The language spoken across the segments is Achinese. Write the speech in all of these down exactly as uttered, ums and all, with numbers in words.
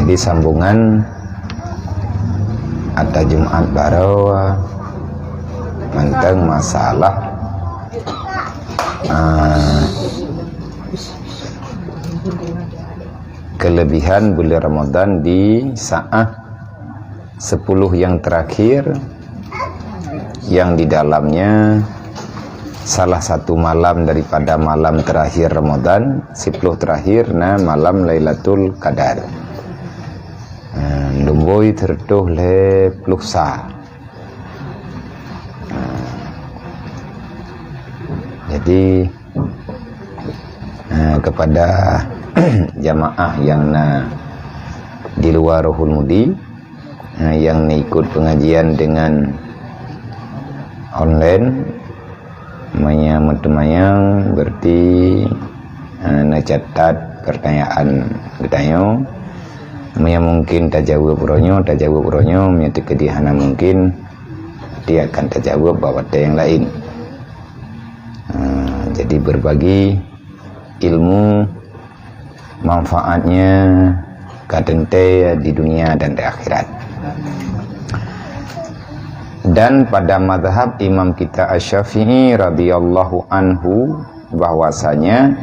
Di sambungan ata Jumat baroe mantong masalah, ah, kelebihan bulan Ramadan di saat sepuluh yang terakhir, yang di dalamnya salah satu malam daripada malam terakhir Ramadan, sepuluh terakhir na malam Lailatul Qadar. Eh, lumbôi teureutôh lhèe ploh sa. Eh, jadi, eh, kepada jamaah yang na di luar Ruhul Mudi, eh, yang na ikut pengajian dengan online, meunyo meuteumanyong, berarti, eh, na catat pertanyaan geutanyoe. Meunyo mungkin tajaweueb uroe nyoe, tajaweueb uroe nyoe, meunyo teukeudi hana mungkin, berarti akan tajaweueb bak watèe nyang laén. Eh, jadi berbagi ilmu manfaatnya ka teuntèe di dunia dan di akhirat. Dan pada mazhab Imam kita Asy-Syafi'i radhiyallahu anhu, bahwasanya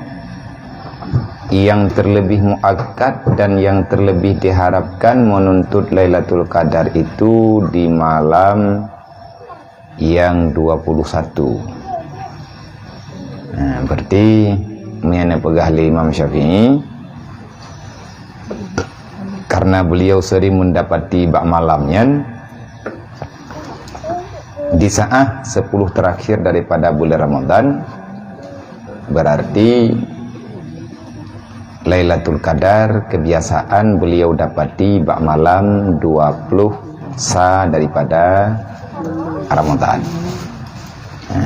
yang terlebih muakkad dan yang terlebih diharapkan menuntut Lailatul Qadar itu di malam yang dua puluh satu. Nah, berarti, meunyo neupeugah lé Imam Syafi'i, karena beliau sering mendapati bak malam nyan, di saat sepuluh terakhir daripada bulan Ramadan, berarti Lailatul Qadar kebiasaan beliau dapati bak malam dua puluh sa daripada Ramadan. Ha,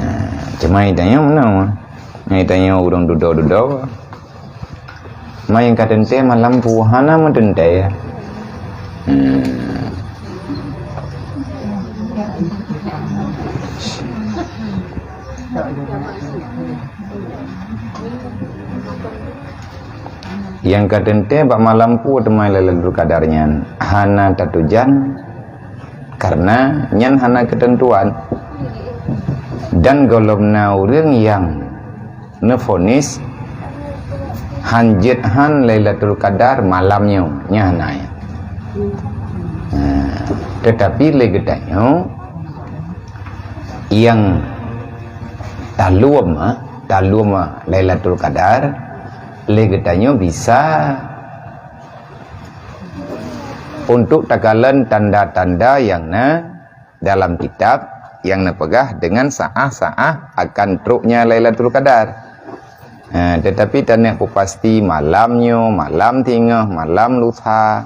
cuma tanyoe meunoe. Nyang tanyoe ureueng dudoe-dudoe. Mai ka teuntèe malam puasa na meuteuntèe. Hmm. Nyang ka teuntèe bak malam peue teuma Lailatul Qadar nyan hana tatujan, karena nyan hana keuteuntuan. Dan gohlom na ureueng nyang neufonis hanjeuet han Lailatul Qadar malam nyoe, nyan hana. Nah, teutapi lé geutanyoe nyang taleuem, ha, taleuem Lailatul Qadar, lé geutanyoe bisa untuk takalon tanda-tanda nyang na dalam kitab nyang neupeugah deungon saah-saah akan troknya Lailatul Qadar. Ha, teutapi taneuk peupasti malam nyoe, malam singoh, malam lusa,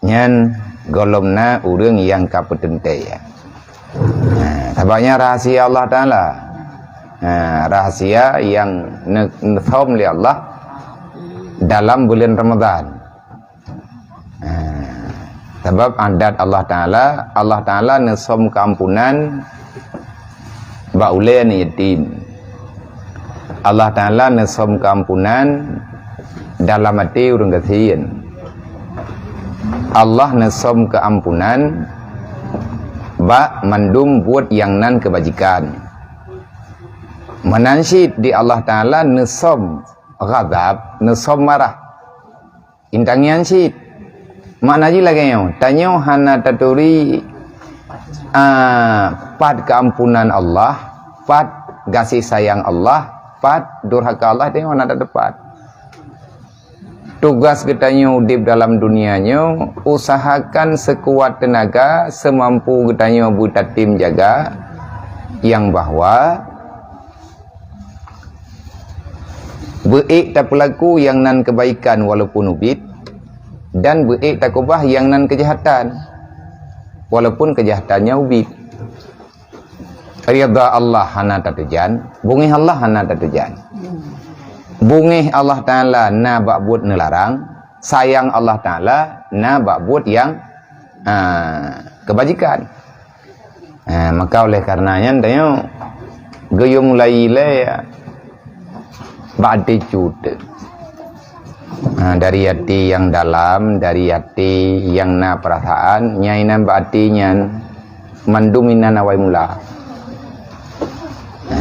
nyan gohlom na ureueng nyang ka peuteuntèe. Ha, sabab nyan rahasia Allah Taala. Ha, rahasia nyang ne-, neusom lé Allah dalam bulan Ramadan. Ha, sabab adat Allah Taala, Allah Taala neusom keuampunan bak ulèe aneuk yatim. Allah Taala neusom keuampunan dalam até ureueng gasien. Allah neusom keuampunan bak mandum buet nyang nan keubajikan. Meunan cit di Allah Taala neusom ghadab, neusom marah. Intan nyan cit. Makna jih lagèe nyoe, tanyoe hana taturi, ah, pat keuampunan Allah, pat gaséh sayang Allah, pat durhaka Allah, tanyoe hana tateupat. Tugas geutanyoe udép dalam dunia nyoe, usahakan seukuat teunaga, seumampu geutanyoe beutatem jaga, nyang bahwa beuék tapeulaku nyang nan keubaikan walaupun ubit, dan beuék takeubah nyang nan keujahatan walaupun keujahatan nyan ubit. Ridha Allah hana tateujan, beungéh Allah hana tateujan. Beungéh Allah Taala na bak buet neularang, sayang Allah Taala na bak buet nyang, ha, keubajikan. Ha, maka oleh karena nyan tanyoe geuyue mulai ilèe bak até cut. Ha, dari até nyang dalam, dari até nyang na peurasaan, nyang inan bak até nyan mandum inan awai mula. Ha,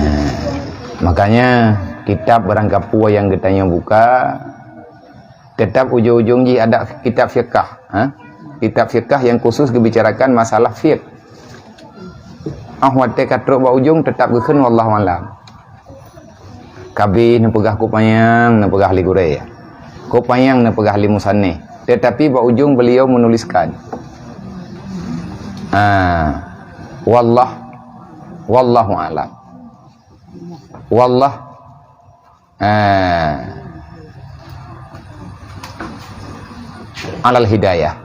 makanya kitab barangkapeue nyang geutanyoe buka, tetap ujong-ujong jih ada kitab fiqah, ha? Kitab fiqah nyang khusus geubicarakan masalah fiqh. Ah watèe ka trok bak ujong tetap geukheun wallahu alam. Ka abéh neupeugah kok panyang, neupeugah lé gurèe. Kok panyang neupeugah lé musannif. Tetapi bak ujong beliau menuliskan. Ah, wallah, wallahu alam. Wallah, ah, alal hidayah.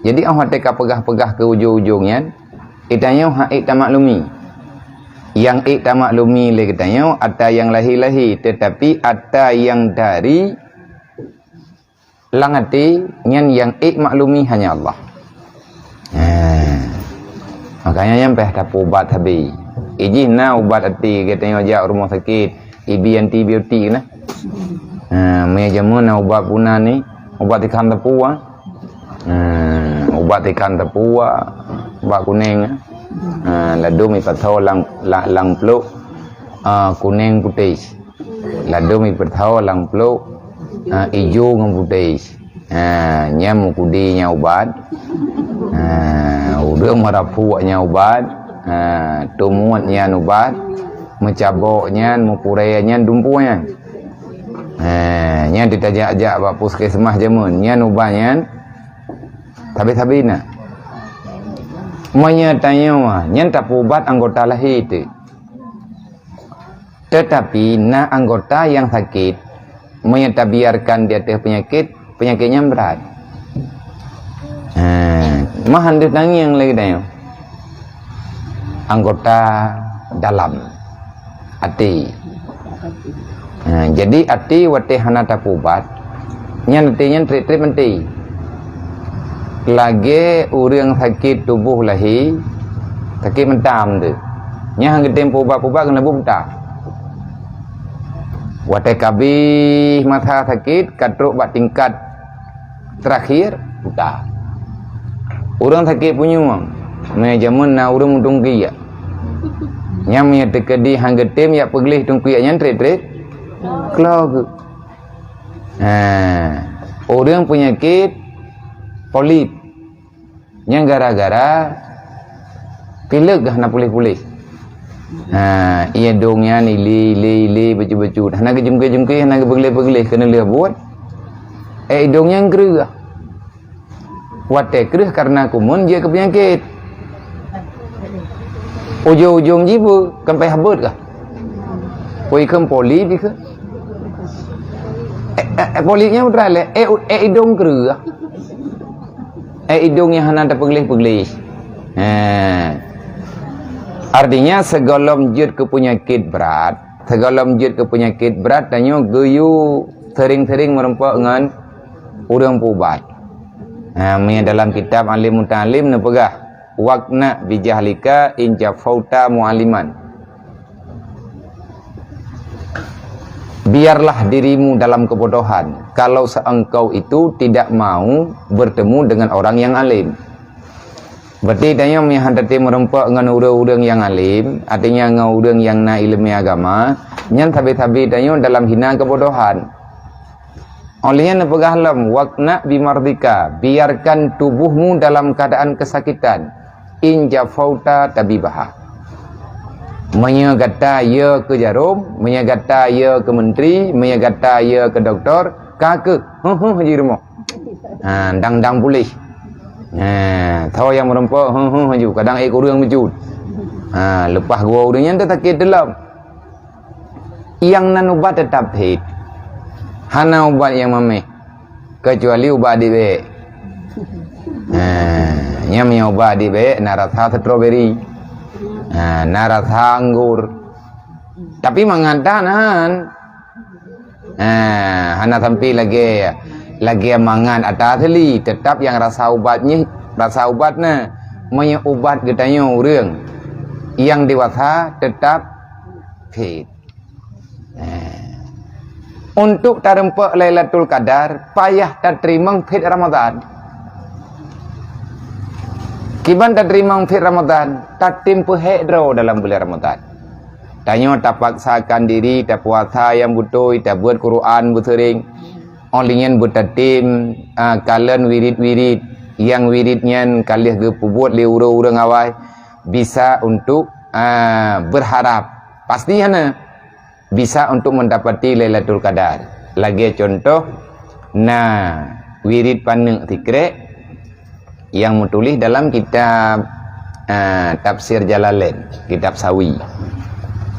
Jadi, óh watèe ka peugah-peugah keu ujong-ujong nyan, geutanyoe han ék tamaklumi. Nyang ék tamaklumi lé geutanyoe ata nyang lahé-lahé, teutapi ata nyang dari lam até nyan nyang ék maklumi hanya Allah. Ha. Makanya nyan payah tapeuubat sabe. Ijih na ubat até geutanyoe jak rumoh sakét, ibi antibiotik na. Ha, meunyo jameun na ubat puna ni, ubat tikam teupeu, ah. Ha, ubat tikam teupeu, ah, ubat kuneng, ah. Ha, ladôm ipatho lam, la-, lam plôk, ah, kuneng putéh. Ladôm ipatho lam plôk, ah, ijo ngon putéh. Ha, nyan meukudi nyan ubat. Ha, ureueng meurapuk nyan ubat. Ha, tumuet nyan ubat. Meucabok nyan, meupurée nyan, dumpue nyan. Ha, nyan teutajak-jak bak puskesmas jameun. Nyan ubat nyan. Sabe-sabe na. Meunyo tanyoe, nyan tapeuubat anggota lahé teuk. Tetapi na anggota nyang sakét, meunyo tabiarkan di ateueh peunyakét, peunyakét nyan brat. Ha, meuhan deuh tangieng lagée tanyoe. Anggota dalam, até. Ha, jadi até watée hana tapeuubat, nyan até nyan treb-treb maté. Lagée ureuëng sakét tuboh lahé, sakét meutam tu. Nyan han geutem peuubat-peuubat keuneuk buta. Watée ka abéh masa sakét, ka trok bak tingkat terakhir, buta. Ureuëng sakét punyueng, meunyo jameun na ureuëng meutungkiek. Nyan meunyo teukeudi han geutem jak peugleh tungkiek nyan treb-treb, klo geuh. Ha, ureuëng peunyakét polip. Nyan gara-gara pilek hana puléh-puléh. Ha, ié dong nyan ilé, ilé, ilé, bacut-bacut. Hana geujungke-jungke, hana geupeugleh-peugleh, keuneuk lheueh buet. Eh, idong nyan kreueh. Watée kreueh kareuna kumeun jeuet keu peunyakét. Ujong-ujong jih beu, kan payah beuet kah? Pui kheun polip jih kheun. Eh, eh, eh, polip nyan putra lé, eh, u-, eh, idong kreueh. Eh, idong nyang hana tapeugleh-peugleh. Eh. Artinya, sigohlom jeuet keu peunyakét brat, sigohlom jeuet keu peunyakét brat, tanyoe geuyue sering-sering meurumpok ngon ureuëng peuubat. Ha, meunyo dalam kitab Alim Muta'alim neupeugah, "Waqna bijahlika in jafauta mu'aliman." Biarlah dirimu dalam kebodohan, kalau seengkau itu tidak mau bertemu dengan orang yang alim. Berarti tanyoe meuhan tatem meurumpok ngon ureuëng-ureuëng nyang alim, artinya ngon ureuëng nyang na ileumé agama, nyan sabe-sabe tanyoe dalam hina kebodohan. Óh lheueh nyan neupeugah lom, "Waqna bimardika," biarkan tubuhmu dalam keadaan kesakitan. "In jafauta tabibaha." Meunyoe gata yö keu jarom, meunyoe gata yö keu menteri, meunyoe gata yö keu doktor, ka keuh, huh, huh, ji rumoh. Ha, dang-dang puléh. Ha, tho nyang meurumpok, huh, huh, ju, kadang ék ureuëng meucut. Ha, leupah geuwoe ureuëng nyan teusakét teulom. Nyang nan ubat teutap phét. Hana ubat nyang mameh, keucuali ubat adik bék. Ha, nyang meunyoe ubat adik bék na rasa strawberry. Ha, na rasa anggur. Tapi mangat that nan. Ha, hana sampai lagée, lagée mangat ata asli, teutap nyang rasa ubat nyeh, rasa ubat na. Meunyoe ubat geutanyoe ureuëng nyang dewasa teutap phét. Eh. Untuk tareumpok Lailatul Qadar, payah tateurimong phét Ramadan. Kiban tateurimong phét Ramadan, tatem peuhék droe dalam bulan Ramadan. Tanyoe tapaksakan diri, tapuasa nyang beutôi, tabeuet Quran beuseuring. Óh lheueh nyan beutatem, ah, kalon wirid-wirid, nyang wirid nyan ka lheueh geupeubuet lé ureuëng-ureuëng awai, bisa untuk, ah, berharap. Pasti hana. Bisa untuk mendapati Lailatul Qadar. Lagée contoh, na wirid paneuk sikrek nyang meutuléh dalam kitab, ah, Tafsir Jalalain, kitab Sawi.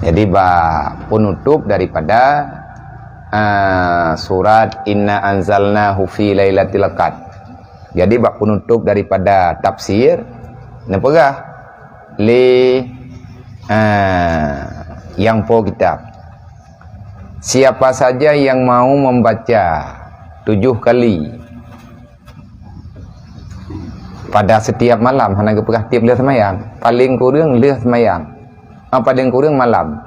Jadi, bak penutup daripada, ah, surat Inna Anzalnahu fi Lailatul Qadr. Jadi, bak penutup daripada tafsir, neupeugah lé, ah, nyang po kitab, siapa saja yang mau membaca tujuh kali pada setiap malam, hana geupeugah tiep lheueh seumayang, paléng kureueng lheueh seumayang, ah, paléng kureueng malam.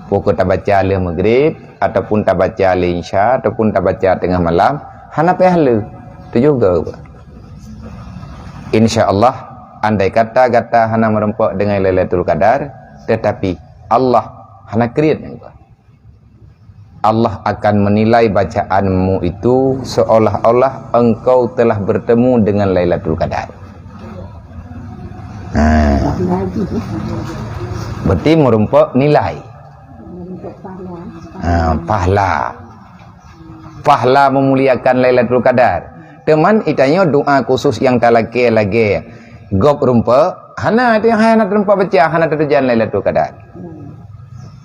Pokok tabaca lheueh maghrib, ataupun tabaca lheueh isya, ataupun tabaca teungoh malam, hana payah lheueh. Tujoh goe. Insya Allah, andai kata gata hana meureumpok deungon Lailatul Qadar, tetapi Allah hana kriet nyan. Allah akan menilai bacaanmu itu seolah-olah engkau telah bertemu dengan Lailatul Qadar. Ha. Berarti meureumpok nilai. Ha, pahala. Pahala memuliakan Lailatul Qadar. Teuma geutanyoe doa khusus nyang talakée lagée gob reumpok, hana, hana teureumpok baca, hana teutujan Lailatul Qadar.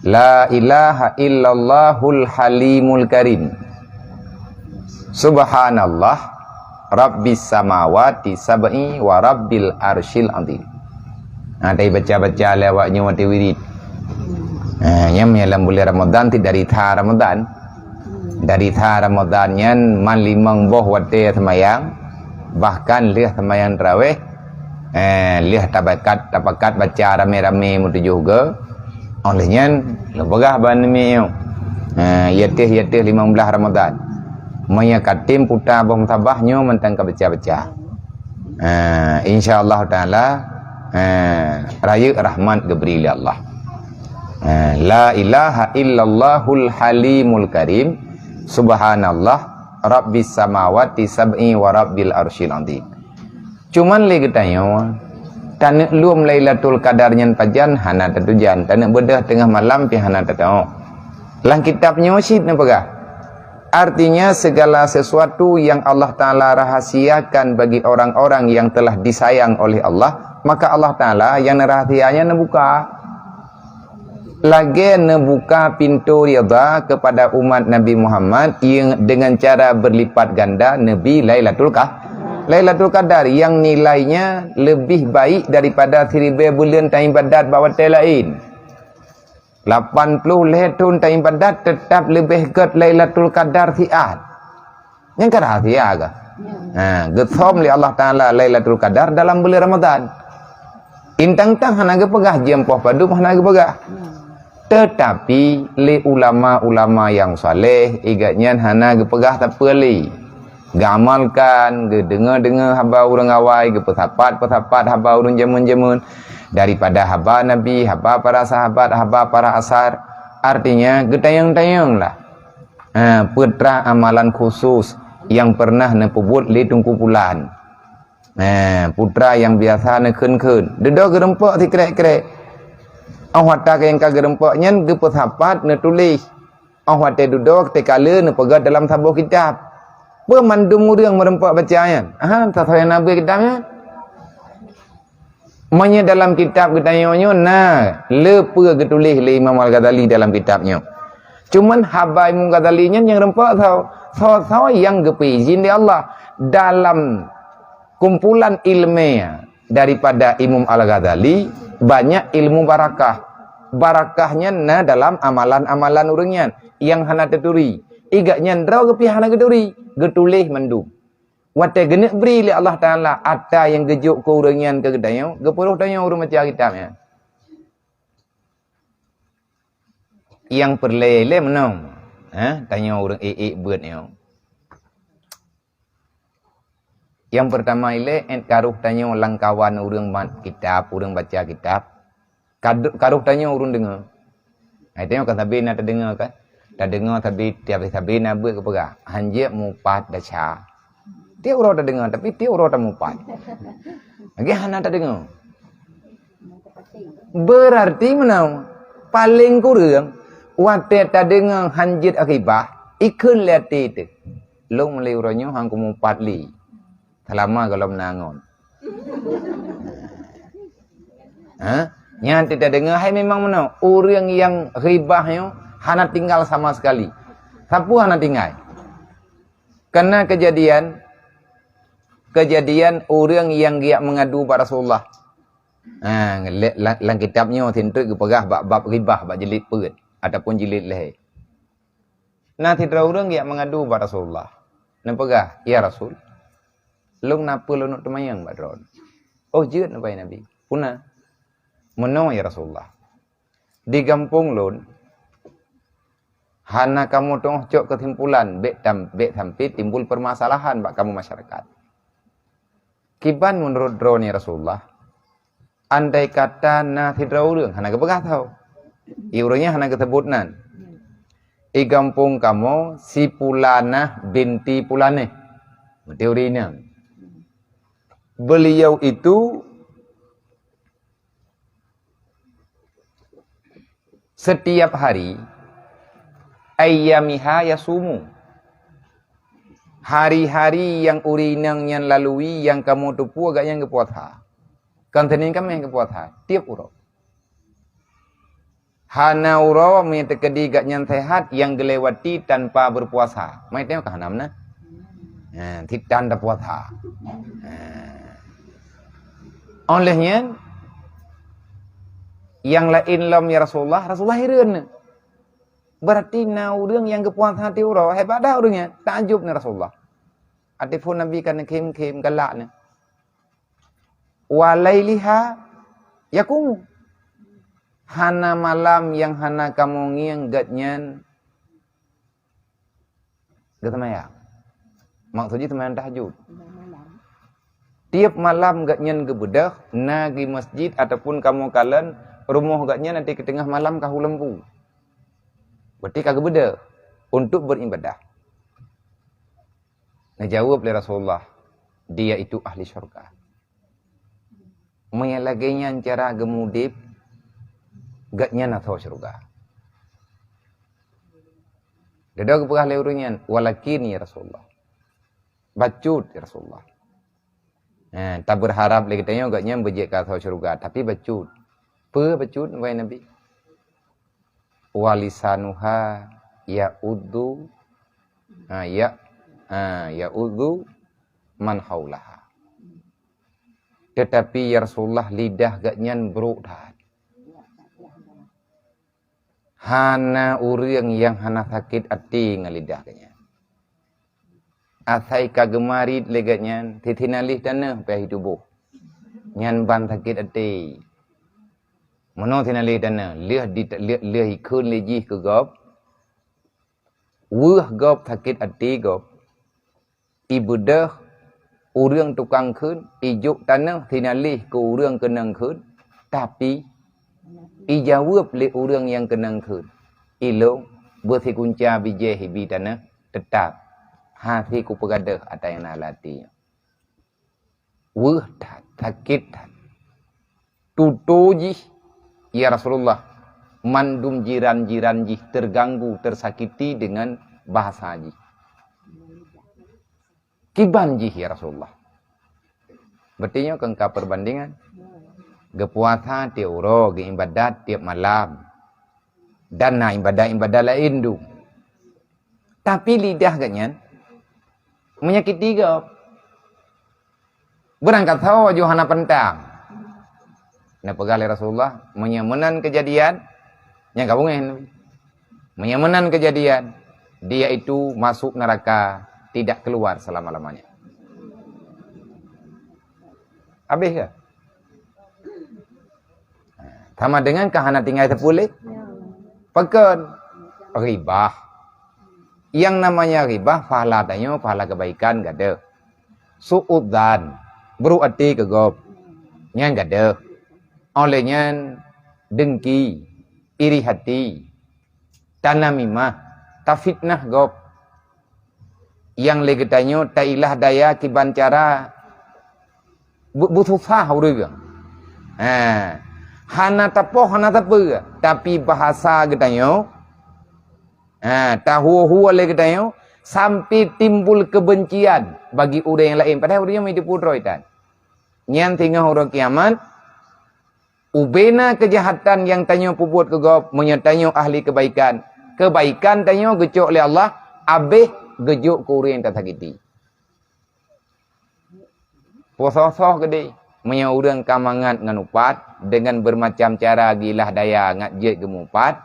La ilaha illallahul halimul karim. Subhanallah rabbis samawati sab'i wa rabbil arsyil azim. Ha, taibaca-baca lé awak nyoe watée wirid. Ha, nyan meunyo lam buleuen Ramadhan, ti dari tha Ramadhan. Dari tha Ramadhan nyan man limong boh watée seumayang, bahkan lheueh seumayang tarawih, eh, lheueh tabakat, tapakat baca ramé-ramé meutujoh goe. Óh lheueh nyan, lôn peugah bak aneuk miet nyoe, eh, yateh-yateh limong blaih Ramadhan. Meunyo ka tem puta boh musabah nyoe mantong ka baca-baca. Eh, insya Allah Taala, eh, rayeuk rahmat geubri lé Allah. Eh, la ilaha illallahul halimul karim, subhanallah, rabbis samawati sab'i wa rabbil arsyil azim. Cuman lé geutanyoe, taneuk lom Lailatul Qadar nyan pajan hana tatujan, taneuk beudôh teungoh malam pih hana tatu'oh. Lam kitab nyoe cit neupeugah, artinya segala sesuatu yang Allah Taala rahasiakan bagi orang-orang yang telah disayang oleh Allah, maka Allah Taala nyang neurahasianya neubuka. Lagée neubuka pintoe ridha kepada umat Nabi Muhammad yang dengan cara berlipat ganda neubri Lailatul Qah-, Lailatul Qadar yang nilainya lebih baik daripada siribée buleuen taibadat bak watée laén. Lapan ploh lhée thon taibadat teutap leubeh gét Lailatul Qadar siat. Nyan ka rahsia kah? Ha, geusom lé Allah Taala Lailatul Qadar dalam buleuen Ramadhan. Intang-tang hana geupeugah jeuem poh padub, hana geupeugah. Teutapi lé ulama-ulama nyang saleh, igat nyan hana geupeugah sapeue lé. Geuamalkan, geudeungoe-deungoe haba ureuëng awai, geupeusapat-peusapat haba ureuëng jamén-jamén, daripada haba Nabi, haba para sahabat, haba para asar. Artinya, geutanyong-tanyong lah. Ha, peue teuma amalan khusus nyang pernah neupeubuet lé Teungku Pulan. Ha, peue teuma nyang biasa neukheun-kheun. Dudoe geurumpok sikrek-krek. Óh watée nyang ka geurumpok nyan geupeusapat neutuléh. Óh watée dudoe teuka lheueh neupeugét dalam saboh kitab. Peue mandum ureuëng meurumpok baca nyan? Aha, sasoe na beuet kitab nyan. Meunyoe dalam kitab geutanyoe nyoe na le peue geutuléh lé Imam Al-Ghazali dalam kitab nyoe. Cuman haba Imam Ghazali nyan nyang rumpok soe, soe-soe nyang geupeuizin lé Allah. Dalam kumpulan ilmiah daripada Imam Al-Ghazali, banyak ilmu barakah. Barakah nyan na dalam amalan-amalan ureuëng nyan nyang hana teuturi. Igat nyan droe geupiah hana geuturi, geutuléh mandum. Watée geuneuk bri lé Allah Taala ata nyang geujok keu ureuëng nyan keu geutanyoe, geupeurôh tanyoe ureuëng baca kitab nyan. Nyang peureulée lé meunoe. Ha, tanyoe ureuëng ék-ék beuet nyoe. Nyang peurtama ilée, ék karoh tanyoe lam kawan ureuëng mat kitab, ureuëng baca kitab. Kad-, karoh tanyoe ureuëng deungoe. Hai, tanyoe kan sabe na tadeungoe kan? Tadeungoe sabe, tiap sabe na beuet geupeugah, "Hanjeuet mupat desya." Tiep uroe tadeungoe, tapi tiep uroe tamupat. Lagée hana tadeungoe. Beurarti meunan, paleng kureueng, watée tadeungoe hanjeuet ghibah, ikheun lé até teuh, "Lôn mulai uroe nyoe han kumupat lé, seulama gohlom na ngon." Ha? Nyan teuh tadeungoe, hai memang meunan, ureuëng nyang ghibah nyoe hana tinggai sama sekali. Sapeue hana tinggai? Kana keujadian, keujadian ureuëng nyang geujak meungadu bak Rasulullah. Ha, le-, la-, lam kitab nyoe sintreuk geupeugah bak bab ghibah bak jilid peuet ataupun jilid lhée. Na sidroe ureuëng geujak meungadu bak Rasulullah. Neupeugah, "Ya Rasul, lôn na peue lôn teumayang bak droe." "Oh, jeuet," neupeugah Nabi. "Peue na?" "Meunoe, ya Rasulullah. Di gampông lôn, hana kamoe teungoh cok keusimpulan, bék tam-, bék sampai timbul peumasalahan bak kamoe masyarakat. Kiban meunurot droeneuh, ya Rasulullah, andai kata na sidroe ureuëng," hana geupeugah tho, i ureuëng nyan hana geuseubut nan, "i gampông kamoe si Pulanah binti Pulaneh," berarti ureuëng inong, "beliau itu setiap hari ayyamiha yasumu, hari-hari nyang ureuëng inong nyan lalui nyang kamoe teupeue gobnyan geupuasa. Kon Senin Kamis geupuasa, tiep uroe. Hana uroe meunyoe teukeudi gobnyan sehat nyang geulewati tanpa berpuasa." Mai teuh ka hana meunan. Ha, titan tapuasa. Ha. Óh lheueh nyan, "Nyang laén lom, ya Rasulullah?" Rasulullah hireuen. Berarti na ureuëng nyang geupuasa tiep uroe, hebat dah ureuëng nyan. Takjub ni Rasulullah. Até phon Nabi ka neukhém-khém galak ni. "Wa lailiha yaqumu." Hana malam nyang hana kamoe ngieng gobnyan geuseumayang. Maksud jih seumayang tahajud. Tiep malam gobnyan geubeudôh, na di masjid ataupun kamoe kalon rumoh gobnyan, até keu teungoh malam ka hu lampu. Berarti ka geubeudôh untuk beribadah. Neujaweueb lé Rasulullah, "Dia itu ahli syurga." Meunyoe lagée nyan cara geumudeb, gobnyan ateueh syeuruga. Dudoe geupeugah lé ureuëng nyan, "Walakin, ya Rasulullah." Bacut, ya Rasulullah. Eh, tabeurharab lé geutanyoe gobnyan beujeuet keu ateueh syeuruga, tapi bacut. Peue bacut, wahai Nabi? "Walisanuha ya'udzu, ha, ya, ha, ya'udzu man haulaha." Teutapi, ya Rasulullah, lidah gobnyan brok that. Hana ureuëng nyang hana sakét até ngon lidah gobnyan. Asai ka geumarit lé gobnyan, titinaléh tanoh pih tuboh. Nyan ban sakét até. Meunoe tinaléh tanoh, lheueh di, lheueh, lheueh ikheun lé jih keu gob, weueh gob sakét até gob, ibeudôh ureuëng tukang kheun, ijok tanoh tinaléh keu ureuëng keunong kheun, tapi ijaweueb lé ureuëng nyang keunong kheun, "Ilôn beusikunca bijéh ibi tanoh, teutap hase kupeugadôh atra nyang na lam até nyoe." Weueh that, sakét that. Tutoe jih, ya Rasulullah, mandum jiran-jiran jih teurganggu, teusakiti deungon bahasa jih. Kiban jih, ya Rasulullah. Berarti nyoe kon ka perbandingan. Geupuasa tiep uroe, geuibadat tiep malam. Dan na ibadat-ibadat laén dum. Tapi lidah gobnyan menyakiti gob. Beurangkat sawoe ju hana pantang. Neupeugah lé Rasulullah, meunyoe meunan keujadian, nyang ka beungéh Nabi. Meunyoe meunan keujadian, dia itu masuk neraka, tidak keluar selama-lamanya. Habis ke? Sama dengan ka hana tinggai sapeue lé. Pakon? Ribah. Nyang namanya ghibah, pahala tanyoe, pahala kebaikan gadôh. Su'udzan, buruk até keu gob, nyan gadôh. Óh lheueh nyan dengki, iri hati, tanamimah, tafitnah gob. Nyang lé geutanyoe tailah daya kiban cara beu-, beususah ureuëng. Ha. Hana tapoh, hana sapeue, tapi bahasa geutanyoe, ha, tahue-hue lé geutanyoe sampai timbul kebencian bagi ureuëng nyang laén. Padahai ureuëng nyan meuteupeu droe tan. Nyan singoh uroe kiamat, ubena keujahatan nyang tanyoe peubuet keu gob, meunyoe tanyoe ahli keubaikan, keubaikan tanyoe geucok lé Allah, abéh geujok keu ureuëng nyang tasakiti. Posoh-soh geudeh, meunyoe ureuëng ka mangat ngon upat, deungon beureumacam cara geuilah daya ngat jeuet geumupat,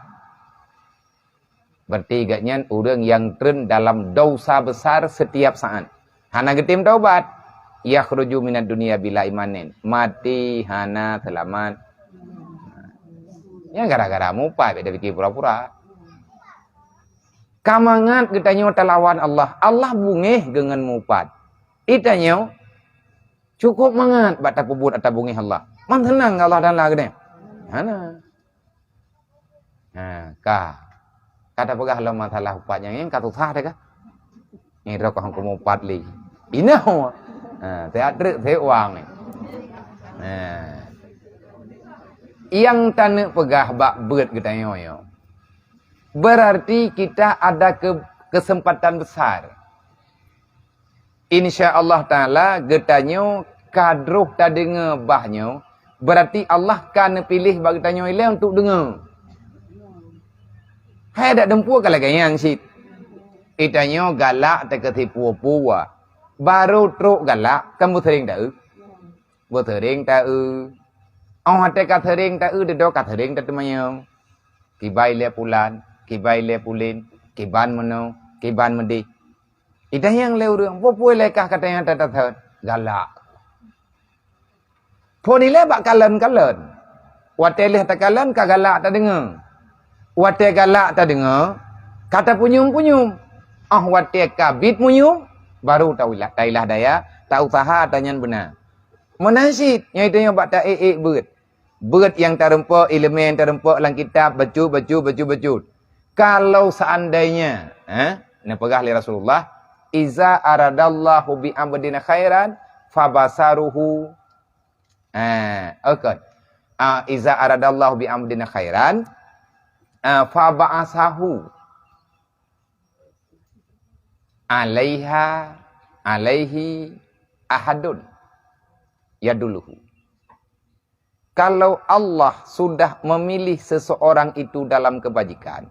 berarti gobnyan ureuëng nyang treun dalam dosa besar setiap saat. Hana geutem taubat. Yakhruju minad dunya bila imanin. Mati hana seulamat. Nyan gara-gara mupat, beda pikir pura-pura. Ka mangat geutanyoe talawan Allah. Allah bungéh geuh ngon mupat. Geutanyoe cukup mangat bak tapeubuet ata bungéh Allah. Man seunang keu Allah Taala geutanyoe? Hana. Ha, ka. Ka tapeugah lom masalah upat nyang nyan ka susah teuh ka. Nyoe droe ka hukôm upat lé. Inoe. Ha, siat treuk, siat wang. Ha. Nyang taneuk peugah bak beuet geutanyoe nyoe, berarti kita ada ke-, kesempatan besar. Insya Allah Taala geutanyoe ka droh tadeungoe bah nyoe, berarti Allah ka neupiléh bak geutanyoe ilée untuk deungoe. Hai dak dumpeue ka lagée nyan cit. Geutanyoe galak teuh keu sipuwoe-puwoe. Barô trok galak, kan beuseuring taeu. Beuseuring taeu. Óh watée ka seuring taeu, dudoe ka seuring tateumanyong. Kiban ilée pulan, kiban ilée pulen, kiban meunoe, kiban meudeh. Itanyong lé ureuëng, "Peue-peue ilée kah ka tanyong that-that?" Galak. Phon ilée bak kalon-kalon. Watée lheueh takalon ka galak tadeungoe. Watée galak tadeungoe, ka tapunyueng-punyueng. Óh watée ka biet munyueng, barô tailah, tailah daya, tauseuha ata nyan beuna. Meunan cit, nyoe tanyoe bak taék-ék beuet. Beuet nyang tareumpok, iéleumé nyang tareumpok lam kitab, bacut, bacut, bacut, bacut. Kalau seandainya, eh, neupeugah lé Rasulullah, "Iza aradallahu bi abdin khairan, fabasaruhu." Eh, okon. Ah, "Iza aradallahu bi abdin khairan, ah, faba'asahu." Alaiha, alaihi ahadun yaduluhu. Kalau Allah sudah memilih seseorang itu dalam kebajikan,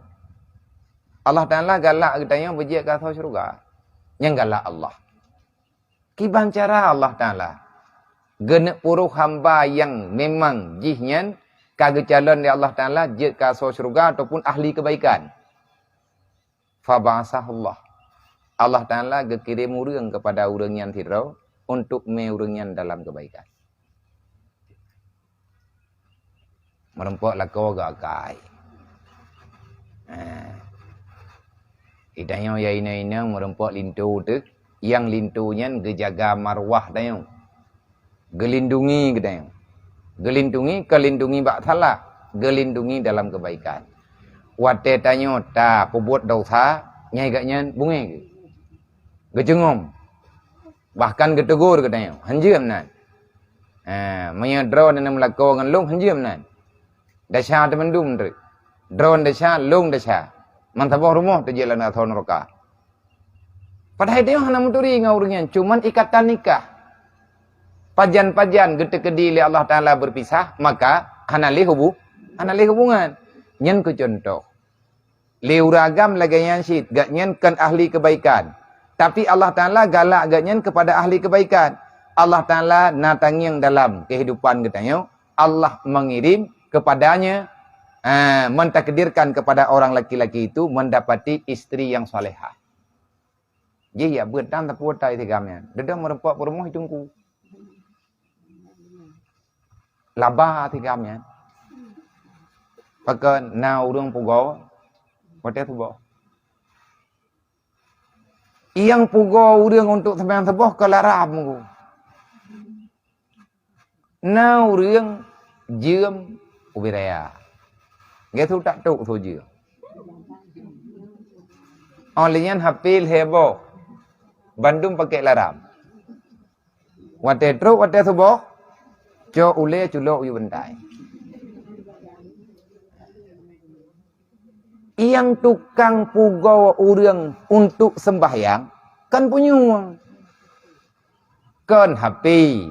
Allah Taala galak geutanyoe beujeuet keu asoe syeuruga. Nyang galak Allah. Kiban cara Allah Taala geuneuk puroh hamba nyang memang jih nyan ka geucalon lé Allah Taala jeuet keu asoe syeuruga ataupun ahli keubaikan. Faba'asahullah. Allah Taala geukirém ureuëng keupada ureuëng nyan sidroe untuk mé ureuëng nyan dalam keubaikan. Meureumpok lakoe geuakai. Ha. Geutanyoe ya inong-inong meureumpok linto teuh, nyang linto nyan geujaga marwah tanyoe. Geulindungi geutanyoe. Geulindungi, kon lindungi bak salah, geulindungi dalam keubaikan. Watée tanyoe tapeubuet desya, nyai gobnyan bungéh geuh. Geuceungom. Bahkan geuteugor geutanyoe, "Hanjeuem nan." Ha, meunyoe droeneuh meulakoe ngon lôn, "Hanjeuem nan." Desya teuh mandum treuk. Droeneuh desya, lôn desya. Meusaboh rumoh teujeuet lam asoe nuraka. Padahai tanyoe hana meuturi ngon ureuëng nyan, cuman ikatan nikah. Pajan-pajan geuteukeudi lé Allah Taala beupisah, maka hana lé hubu-, hana lé hubungan. Nyan keuh cuntoh. Lé ureuëng agam lagée nyan cit, gobnyan kon ahli keubaikan. Tapi Allah Taala galak gobnyan keupada ahli keubaikan. Allah Taala na tangieng dalam keuhidupan geutanyoe, Allah mengirim kepadanya, eh, mentakdirkan kepada orang laki-laki itu mendapati istri yang salehah. Jih ya beuet tan tapeutai tigam nyan. Dedang meureumpok peurumoh i teungku. Laba tigam nyan. Pakon na ureuëng pugoe, watée tuboh. Nyang pugoe ureuëng untuk seumayang suboh ka laram ku. Na ureuëng jeuem ubit raya. Geusu tak tok su jeuem. Oh lheueh nyan hapé lhée boh. Bandum pakai laram. Watée trok watée suboh, cok ulée culok u yue bantai. Nyang tukang pugoe ureuëng untuk sembahyang kan punyueng. Kon hapé,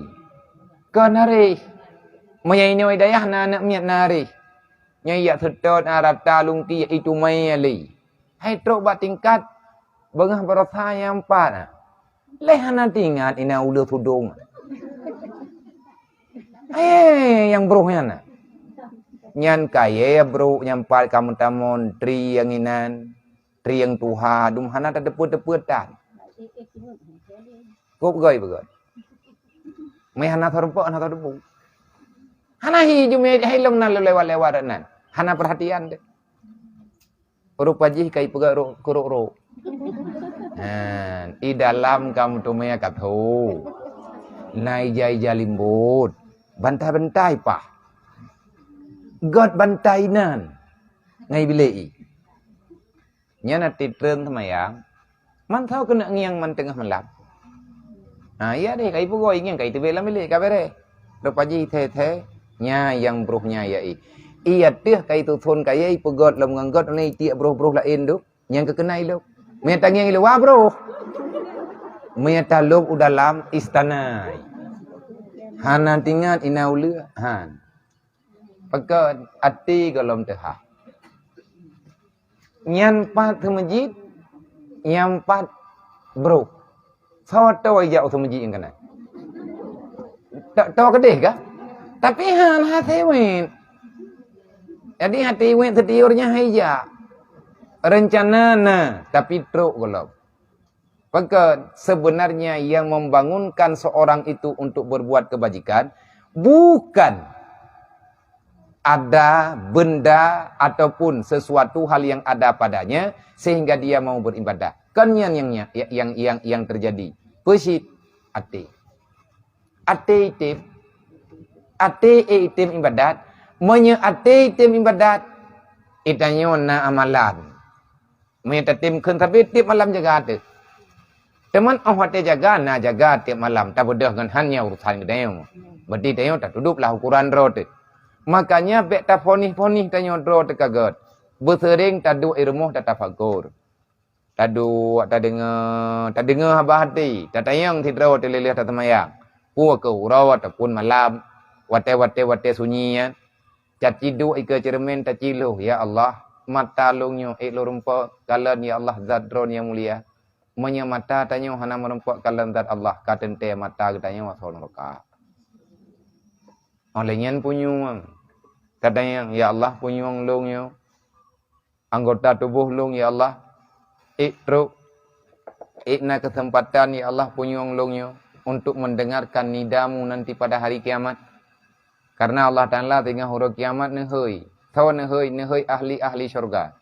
kon hareh. Meunyoe inoe dayah na aneuk miet na hareh. Nyoe yak seutôt na rata lungki yak itu mai lé. Hai trok bak tingkat beungoh barosa nyang pat na. Leh hana tingat ina uleue tudong. Eh, nyang broh nyan na. Nyan kayée brok nyang pat kamoe tamon tri nyang inan, tri nyang tuha dum hana tateupeu-teupeu tan. Kop goi beugoi. Mei hana teurumpok hana teudebu. Hana hi jumé hai lom nan lewat-lewat nan. Hana perhatian deh. Rupa jih kai peugah ro-, kuruk-ruk. Ha, i dalam kamu tu mea ka tho. Na ija-ija limbot. Bantai-bantai pah. Got bantai nan. Ngai bilei. Nyan na titreun seumayang. Man tho keuneuk ngieng man teungoh malam. Ha, iya deh, kai pugoe ngieng kai teubiet lam bilék ka bereh. Rupa jih thé-thé, nya nyang broh nya ya i. Iya teuh kai tuthon kayée ipeugot lom ngon got ulée itiek broh-broh laén duek, nyang keukeunai lom. Meunyo tangieng ilée, wah broh. Meunyo talop u dalam istana. Hana tingat ina uleue, han. Pakon até gohlom teuhah. Nyan pat seumeujid, nyan pat broh. Soe toe jak u seumeujid nyang keunan? Tak toe keudeh kah? Tapi han hase wet. Jadi hati wet setiurnya hai jak. Rencana na, tapi trok gohlom. Pakon sebenarnya yang membangunkan seorang itu untuk berbuat kebajikan bukan ada benda ataupun sesuatu hal yang ada padanya sehingga dia mau beribadah. Kan nyan yang yang yang yang, yang terjadi. Peusit até. Até item, até item ibadat. Meunyoe até item ibadat, itanyoe na amalan. Meunyoe tatem kheun sabe tiep malam jaga teuh. Teuma óh watée jaga, na jaga tiep malam, tabeudôh ngon han nyan urusan geutanyoe. Berarti tanyoe tatudôb lah ukoran droe teuh. Makanya bék taponih-ponih tanyoe droe teuh ka gét. Beuseuring taduek i rumoh tatafakur. Taduek tadeungoe, tadeungoe haba hati, tatanyong sidroe teuh lheueh taseumayang. Peue keu uroe ataupun malam, watée-watée watée sunyi nyan. Taciduek ikeue ceureumen taciloh, "Ya Allah, mata lôn nyoe ék lôn rumpok kalon, ya Allah, zat Droe nyang mulia." Meunyoe mata tanyoe hana meurumpok kalon zat Allah, ka teuntée mata geutanyoe asoe nuraka. Óh lheueh nyan punyueng. Tatanyong, "Ya Allah, punyueng lôn nyoe, anggota tuboh lôn, ya Allah, ék trok, ék na keuseumpatan, ya Allah, punyueng lôn nyoe, untuk mendengarkan nida-Mu nanti pada hari kiamat." Karena Allah Taala teungoh uroe kiamat neuhôi. Soe neuhôi? Neuhôi ahli-ahli syurga.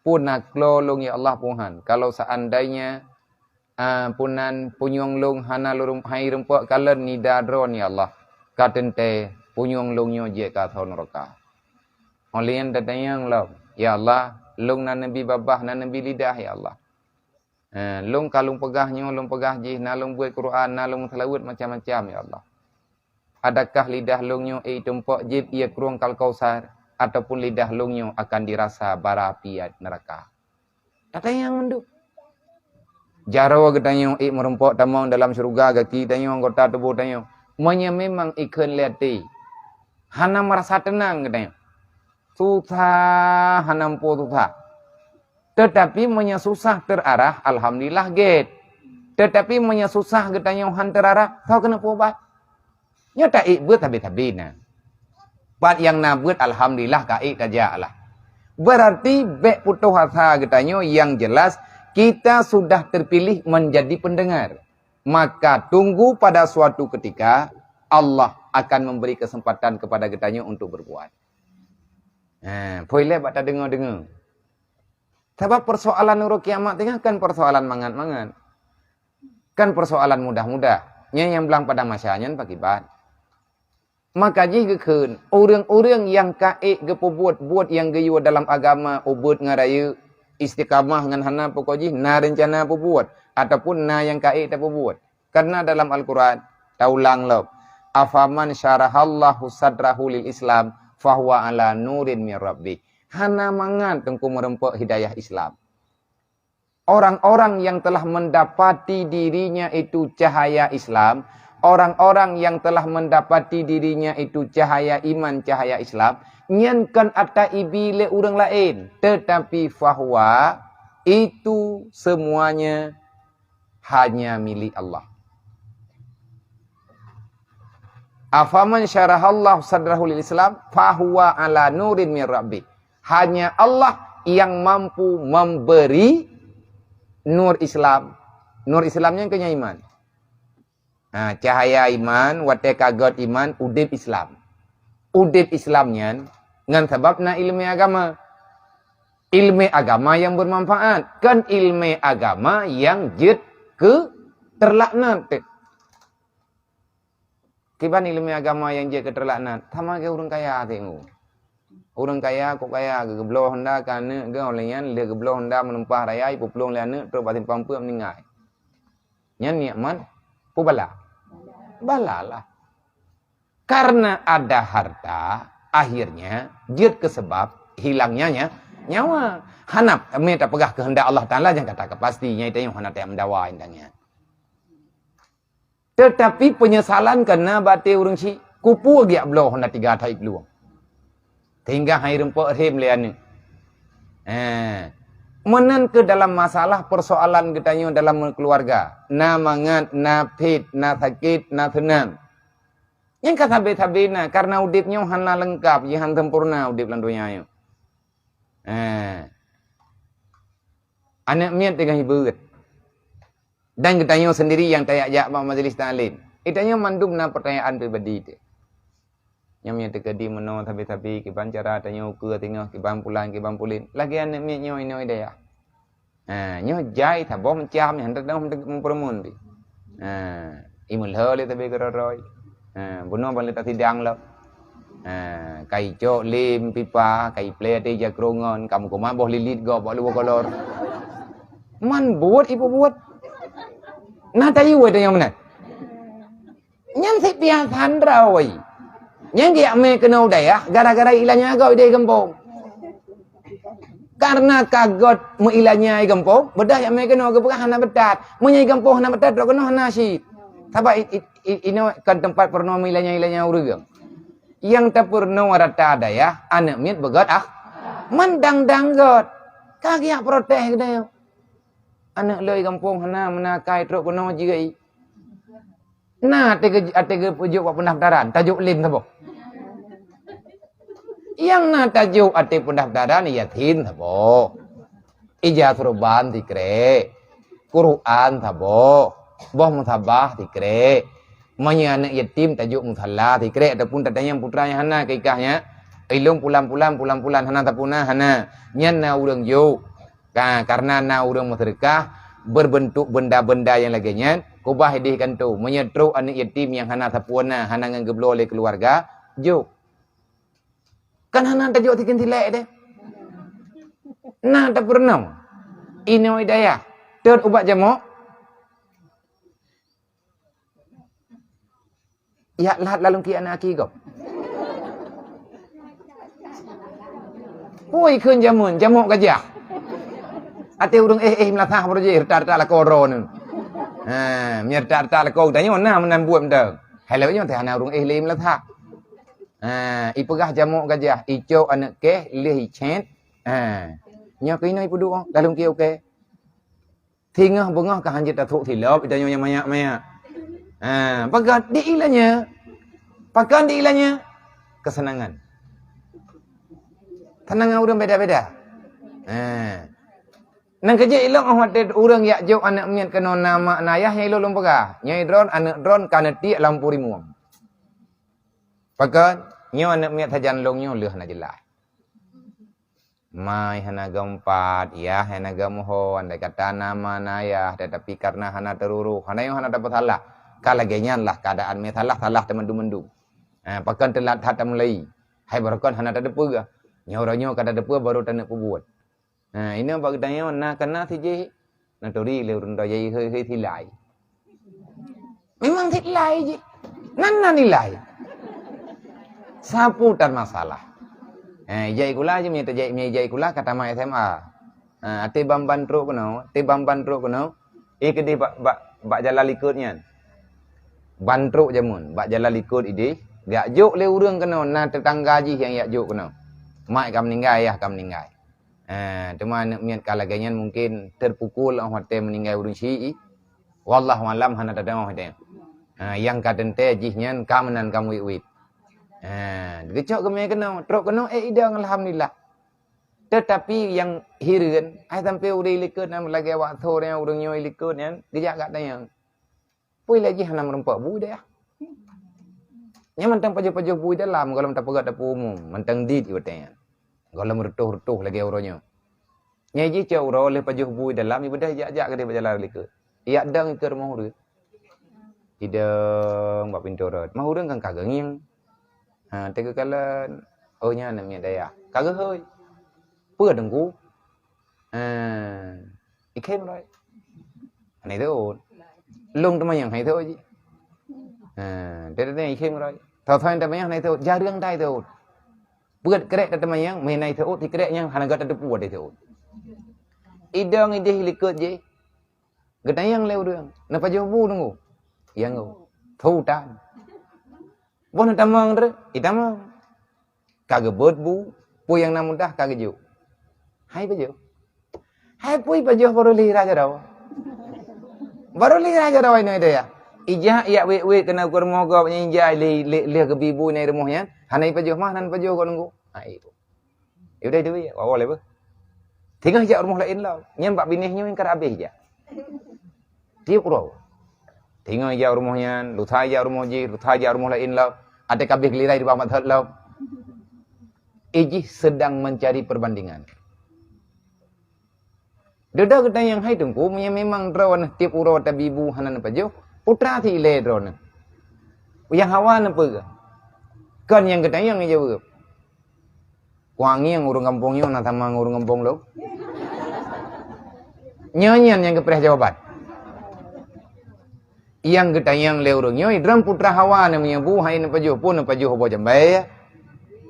Peue na klo lôn, ya Allah, Tuhan, kalau seandainya, ah, peue nan punyueng lôn hana lôn hai rumpok kalon nida Droe, ya Allah, ka teuntée punyueng lôn nyoe jeuet keu asoe nuraka. Óh lheueh nyan tatanyong lom, "Ya Allah, lôn na neubi babah, na neubi lidah, ya Allah. Eh, lôn ka lôn peugah nyoe, lôn peugah jih, na lôn beuet Quran, na lôn meuseulaweuet macam-macam, ya Allah. Adakah lidah lôn nyoe ék itumpok jieb ié krueng Al-Kausar, ataupun lidah lôn nyoe akan dirasa bara api neuraka?" Tatanyong mandum. Jaroe geutanyoe ék meurumpok tamong dalam syeuruga gaki tanyoe anggota tuboh tanyoe. Meunyoe memang ikheun lé até, hana meurasa teunang geutanyoe. Susah, hana muphom susah. Tetapi meunyoe susah teurarah, alhamdulillah gét. Tetapi meunyoe susah geutanyoe han teurarah, soe keuneuk peuubat? Nyoe taék beuet sabe-sabe na. Pat nyang na beuet, alhamdulillah, ka ék tajak lah. Berarti bék putôh asa geutanyoe, yang jelas kita sudah terpilih menjadi pendengar. Maka tunggu pada suatu ketika Allah akan memberi kesempatan kepada geutanyoe untuk berbuat. Ha, phôi lé bak tadeungoe-deungoe. Sabab persoalan uroe kiamat teungoh kan persoalan mangat-mangat. Kan persoalan mudah-mudah. Nyan nyang blang padang mahsyar nyan pakiban. Maka jih geukheun, ureuëng-ureuëng nyang ka ék geupeubuet buet nyang geuyue dalam agama, ubeuet ngon rayeuk, istiqamah ngon hana pokok jih na reuncana peubuet, ataupun na nyang ka ék tapeubuet. Karena dalam Al-Quran, taulang lom, "Afaman syarahallahu sadrahu lil Islam, fahuwa ala nurin min rabbih." Hana mangat teungku meureumpok hidayah Islam. Orang-orang yang telah mendapati dirinya itu cahaya Islam, orang-orang yang telah mendapati dirinya itu cahaya iman, cahaya Islam, nyan kon ata ibi lé ureuëng laén, tetapi fahuwa, itu semuanya hanya milik Allah. "Afaman syarahallahu sadrahu lil Islam, fahuwa ala nurin min rabbih." Hanya Allah yang mampu memberi nur Islam. Nur Islam nyan keu nyan iman. Ha, cahaya iman, watée ka gét iman, udeb Islam. Udeb Islam nyan ngon sabab na ileumé agama. Ileumé agama nyang beumanfaat, kon ileumé agama nyang jeuet keu teulaknat. Kiban ileumé agama nyang jeuet keu teulaknat, sama lagée ureuëng kaya teuh. Ureuëng kaya, kok kaya, geubloe honda keu aneuëk geuh, óh lheueh nyan lheueh geubloe honda meulumpah raya, ipeuplueng lé aneuëk, trok bak simpang peuet meuninggai. Nyan nikmat peubala? Bala lah. Karena ada harta, akhirnya jeuet keu sabab hilangnya nya-, nyawa. Hana mé tapeugah keuheundak Allah Taala nyang ka takapasti, nyang tanyoe hana tajak meudawa indang nyan. Tetapi penyesalan keu na bak até ureuëng syiek, kupeue geujak bloe hana tiga that iplueng. Sehingga hai reumpok rhem lé aneuëk. Eh, meunan keu dalam masalah persoalan geutanyoe dalam keuluwarga, na mangat, na phet, na sakét, na seunang. Nyang ka sabe-sabe na, karena udeb nyoe hana leungkap, jih hana sempurna udeb lam donya nyoe. Eh. Aneuëk miet teungoh ibeuet. Dan geutanyoe sendiri nyang tajak-jak bak majelis taklim. Geutanyoe mandum na pertanyaan pribadi teuh. Nyang meunyoe teukeudi meunoe sabe-sabe, kiban cara tanyoe ukeue singoh, kiban pulan, kiban pulen. Lagée aneuëk miet nyoe inoe i dayah. Ha, nyoe jai saboh macam nyang hana teudeungoe meupeureumeun pih. Ha, imeulhö lé sabe keuroi-roi. Ha, bunoe ban lé tasidang lom. Ha, ka icok lé meupipa, ka iplé até ija krongon, ka meukeumah boh lilit gob bak luwa kolor. Man buet ipeubuet. Na tayue tanyoe meunan. Nyan sit piasan droe. Nyang geujak mé keunoe u dayah gara-gara ilanya gob ideh gampông. Karena ka gét meuilanya i gampông, beudôh jak mé keunoe geupeugah hana meutat. Meunyoe i gampông hana meutat, trok keunoe hana cit. Sabab i-, i-, i-, inoe kan teumpat peurunoe meuilanya-ilanya ureuëng. Nyang tapeurunoe rata dayah, aneuëk miet beugét ah. Man dang-dang gét. Ka geujak protes geutanyoe. Aneuëk lôn i gampông hana meunakai trok keunoe jih. Na até geu-, até geupeujok bak peundaftaran, tajok lem saboh. Nyang na tajok até peundaftaran yasin saboh. Ija surban sikrek. Quran saboh. Boh musabah sikrek. Meunyoe aneuëk yatim tajok musala sikrek ataupun tatanyong putra nyang hana keu ikah nyan. Ilong pulan-pulan, pulan-pulan hana tapuna hana. Nyan na ureuëng jok. Ka, karena na ureuëng meuseudeukah berbentuk benda-benda nyang lagée nyan, keubah ideh kantô. Meunyoe trok aneuëk yatim nyang hana sapeue na, hana ngon geubloe lé keuluwarga, jok. Kan hana tajok tikin tilek deh. Na tapeurunoe. Inoe i dayah. Tot ubat jamok. Jak lhat lalong kiek aneuk aki gob. Pui kheun jameun, jamok gajah. Até ureuëng éh-éh meulasah baroe jih, reutak-reutak lakoe droeneuh. Ha, meunyo reutak-reutak lakoe geutanyoe na meunan buet mantong. Hai lawét nyoe teuh hana ureuëng éh lé meulasah. Ha, ipeugah jamok gajah, icok aneuk keh, lheueh icet. Ha. Nyoe keunoe ipeuduek, lalong kiek ukée. Singoh beungoh ka hanjeuet tatrok silop, geutanyoe nyang manyak-manyak. Ha, pakon di ilanya. Pakon di ilanya? Keuseunangan. Seunangan ureuëng beda-beda. Ha. Nang keujeuet ilong óh watée ureuëng jak jok aneuk miet keunoe na mak na yah nyang ilong lôn peugah. Nyoe droen aneuk droen ka neutiek lam purimueng. Pakon? Nyoe aneuk miet sajan lôn nyoe lheueh na jeulaih. Mai hana geumpat, yah hana geumeuho, andai kata na ma na yah, tetapi karena hana teururoh, hana nyoe hana tapeusalah. Ka lagée nyan lah keuadaan mé salah-salah teumandum-mandum. Ha, pakon teulat that tamulai. Hai barokon hana tateupeue. Nyoe uroe nyoe ka tateupeue baru taneuk peubuet. Ha, inoe bak geutanyoe na kana sijih, na turi lé ureuëng droe jai hei-hei silai. Memang silai jih. Nan na nilai. Sapu tan masalah. Ha, ijai kula jih, meunyoe tajai, meunyoe ijai kula ka tamat S M A. Ha, até ban-ban trok keunoe, até ban-ban trok keunoe. Eh, keudeh bak, bak, bak jalan likot nyan. Ban trok jameun, bak jalan likot ideh, geujak jok lé ureuëng keunoe, na teutangga jih nyang jak jok keunoe. Mak ka meuninggai, yah ka meuninggai. Ha, teuma aneuk miet ka lagée nyan mungken teupukul óh watée meuninggai ureuëng syiek. Wallahu alam, hana tadeungoe watée nyan. Ha, nyang ka teuntée jih nyan ka meunan ka meuwit-wit. Ha, geucok geumé keunoe, trok keunoe, eh, idong, alhamdulillah. Tetapi nyang hireuen, ai sampoe udeb likot nyan lagée wak tho nyang ureuëng nyoe likot nyan, geujak gak tanyong. Peue lé jih hana meurumpok bui deh. Nyan mantong pajoh-pajoh bui dalam, gohlom tapeugah dapur umum, mantong dit iwatée nyan. Gohlom reutoh-reutoh lagée uroe nyoe. Nyang jih cok uroe lheueh pajoh bui dalam, ibeudeh jak-jak keudeh bak jalan likot. Ijak dong ikeue rumoh ureuëng. Idong bak pintoe rot. Mah ureuëng kan ka geungieng. Ha, teugeukalon, oh, nyan aneuk miet dayah. Ka geuhôi. Peue Teungku? Ha, ikhem rot. Hana iteut. Lôn teumanyong hana iteut jih. Ha, teudeungoe ikhem rot. Tho-tho nyang teumanyong hana iteut, jareueng that iteut. Peuet krek teumanyong, meuhina iteut, sikrek nyang hana gata teupeu iteut. Idong ideh likot jih. Geutanyong lé ureuëng, "Na pajoh bu Teungku?" "Iya, Teungku." "Tho tan." "Boh na tamong treuk?" "Itamong." Ka geubeuet bu, peue nyang na mudah ka geujok. Hai pajoh. Hai pui pajoh baru lheueh rhah jaroe. Baru lheueh rhah jaroe inoe deh ya. Ijak yak wék-wék keunoe u rumoh gob nyan ijak lé, lé, lheueh geubi bu inoe rumoh nyan. Hana ipajoh mah, hana pajoh kok Teungku. Hai. Yaudah itu ya, awal apa? Tinggal jak rumoh lain lah. Nyan bak binéh nyoe ka habéh jak. Tiep uroe. Tinggai jak rumoh nyan, lusa jak rumoh jih, lusa jak rumoh laén lom. Até ka abéh giliran di bak mat that lom. Ijih sedang mencari perbandingan. Dudoe geutanyong hai Teungku, meunyo memang droeneuh tiep uroe tabi bu hana neupajoh, putra si ilée droeneuh. Nyang hawa neupeugah. Kon nyang geutanyong nyang jaweueb. Kuangieng ureuëng gampông nyoe na sama ngon ureuëng gampông lôn. Nyoe nyan nyang geupreh jawaban. Nyang geutanyong lé ureuëng nyoe, droe putra hawa na meunyo bu hai neupajoh pun neupajoh boh jambai.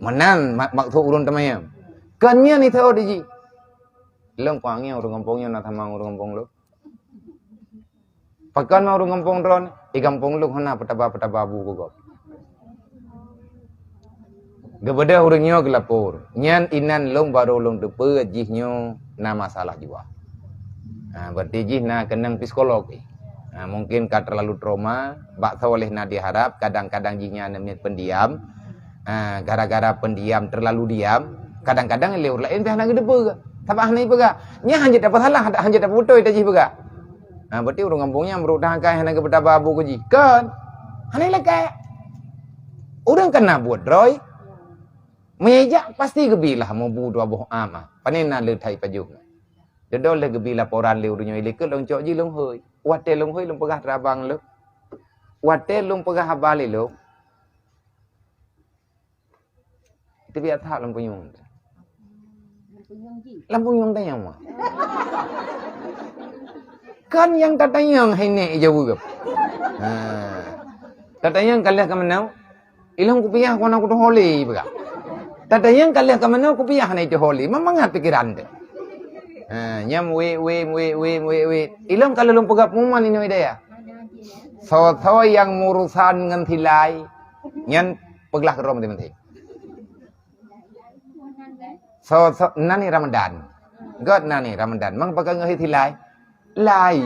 Meunan mak-, maksud ureuëng teumanyong. Kon nyan iteuk di jih. Lôn kuangieng ureuëng gampông nyoe na sama ngon ureuëng gampông lôn. Pakon ma ureuëng gampông droeneuh, di gampông lôn hana peutaba-peutaba bu keu gob. Geubeudôh ureuëng nyoe geulapor, nyan inan lôn barô lôn teupeue jih nyoe na masalah jiwa. Ha, berarti jih na keunong psikolog jih. Ha, mungkin ka terlalu trauma, bak soe leh na diharap, kadang-kadang jih nyan miet pendiam. Ha, gara-gara pendiam, terlalu diam, kadang-kadang lé ureuëng laén pih hana geuteupeue. Sabab hana ipeugah. Nyan hanjeuet tapeusalah, hanjeuet tapeutôi tajih peugah. Ha, berarti ureuëng gampông nyan meurok tangkai hana geupeutaba bu keu jih. Kon. Hana ilakée. Ureuëng kana buet droe. Meunyo ijak pasti geubi lah meubu dua boh am ah. Pane na le that ipajoh. Dudoe lheueh geubi laporan lé ureuëng nyoe ilikot lôn cok jih lôn hôi. Watée lôn hôi lôn peugah teurabang lôn. Watée lôn peugah haba lé lôn. Teubiet that lam punyueng. Lam punyueng tanyong mah. Kan nyang tatanyong hai nek ijaweueb. Ha. Tatanyong ka lheueh ka meunoe. Ilong kupiah wana kutu holi peugah. Tatanyong ka lheueh ka meunoe kupiah na itu holi. Memangat pikiran tu. Ha, nyam wék, wék, wék, wék, wék, wék. Ilong ka lheueh lôn peugah pengumuman inoe daya. Soe-soe nyang murusan ngon silai, nyan peuglah keudroe meuntée-meuntée. So, so, nani Ramadan. Göt nani Ramadan. Mang pakon ngeuhit hilai? Lai.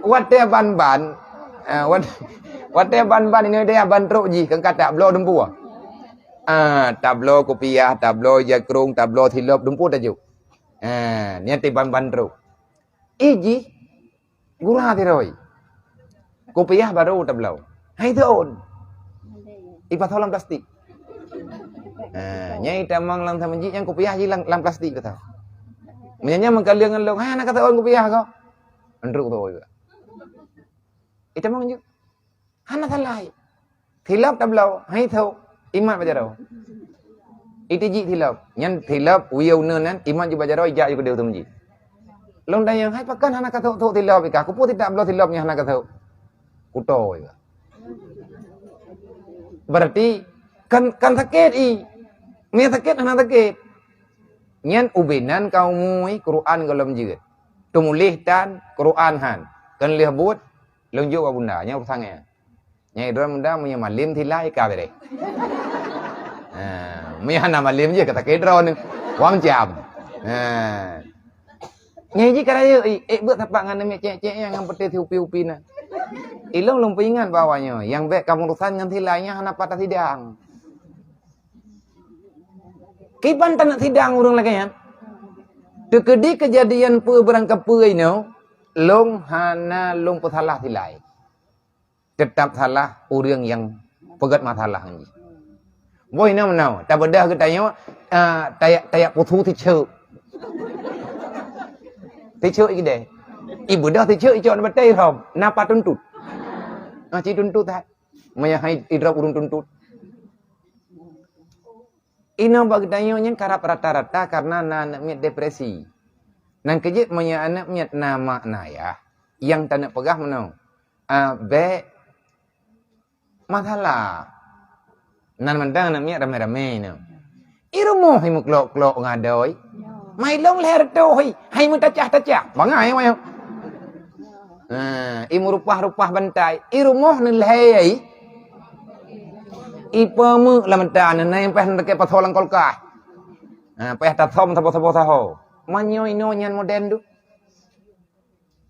Watée ban-ban, eh, wat-, watée ban-ban ini dia ban trok jih, kan kata bloe dumpu. Ah, tabloe kupiah, tabloe jakrong, tabloe silop, dumpu tajuk. Ah, nyan ti ban-ban trok. Ijih gura tiroi. Kupiah baru tabloe. Hai thon. Ipathoe lam plastik. Ha, nyai tamong lam seumeujik nyang kupiah jih lam, lam plastik kata. Meunyoe nyan meukaleueng ngon lôn, "Hai, hana ka teuôn kupiah kah?" Entruk tu juga. Itamong jih. Hana salah. Silop tabloe, hai tho, imat bak jaroe. Itijik silop. Nyan silop, wie uneuen nyan, imat jih bak jaroe, ijak jih keudeh u seumeujik. Lôn tanyong, "Hai pakon hana ka thok-thok silop ikah? Kupeue sitak bloe silop nyan hana ka thok?" Kuto ikah. Berarti kan, kan sakét i. Meunyo sakét hana sakét. Nyan ubé nan ka umu i Quran gohlom jeuet. Teumuléh tan Quran han. Kan lheueh buet, lôn jok bak bunda, nyan urusan nyan. Nyang droe muda meunyoe malem silai ka bereh. Ha, meunyoe hana malem je ka sakét droe ni. Wang cam. Ha. Nyai jih ka rayeuk, i, ék beuet sapat ngon aneuk miet cék-cék nyang, nyang peuté si upi-upi na. Ilôn lôn peuingat bak awaknyoe, nyang bèk kamoe urusan ngon silai nyan hana pat tasidang. Kiban taneuk sidang ureueng lagèe nyan? Teukeudi keujadian peue beurangkapeue inoe, lôn hana lôn peusalah silai. Teutap salah ureueng nyang peugöt masalah ngon jih. Boh inoe meunoe, tabeudoh geutanyoe, ah, tayak, tayak pusu siceuk. Siceuk i keudeh. Ibeudoh siceuk icok di batèe irhom, na pat tuntut. Ah, ci tuntut that. Meunyo hai idrob ureueng tuntut. Inoe bak geutanyoe nyan karab rata-rata kareuna na aneuk miet depresi. Nang keujeuet meunyo aneuk miet na mak na yah, nyang taneuk peugah meunoe, ah, bèk masalah. Nan mantong aneuk miet ramé-ramé nyoe. I rumoh i meuklok-klok ngadoi. Mai lôn lhèe reutôh i, hai meutacah-tacah. Bangai wayang. Ha, i meurupah-rupah bantai. I rumoh neulhèe i. I peumeuk lam mata neunai peh neuteuke pasoe lam kulkas. Ha, peh tathom saboh-saboh saho. Meunyoe inoe nyan modern tu.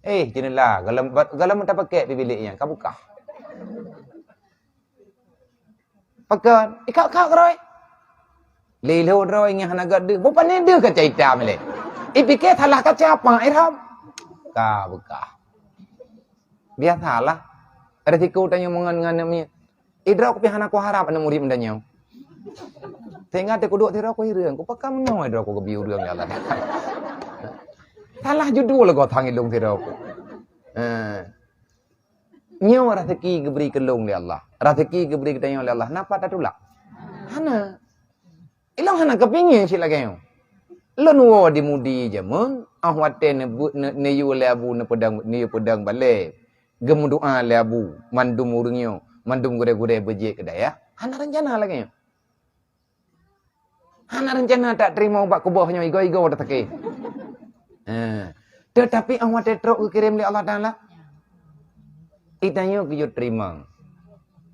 Eh, jeunela, galom, galom tapakèk pih bilék nyan, ka bukah. Pakon, ikak-kak keurôi. Lé lhô droe nyan hana gèt deuh, bukon deuh kaca itam lé. Ipike salah kaca apa, Irham? Ka bukah. Biasalah. Risiko tanyoe meungon ngon aneuk miet. Idroe kupih hana kuharab aneuk murit meudanyong. Sehingga teukuduek sidroe kuhireuen, kupakon meunoe idroe kugeubri ureueng ya Allah. Salah judul lagoe thang ilong sidroe ku. Eh. Nyoe raseuki geubri keu lôn lé Allah. Raseuki geubri geutanyoe lé Allah. Napa tatulak? Hana. Ilong hana keupingin cit lagèe nyoe. Lôn woe di Mudi jameun, ah watèe neubeuet, ne-, neuyue lé Abu neupeudong, neuyue peudong balèe. Geumeudoa lé Abu, mandum ureueng nyoe, mandum gurèe-gurèe beujeuet keu dayah. Hana reuncana lagèe nyoe. Hana reuncana that teurimong bak kuboh nyoe igoe-igoe that sakét. Ha. Teutapi 'oh watèe trok geukirém lé Allah Taala, i tanyoe geuyue teurimong.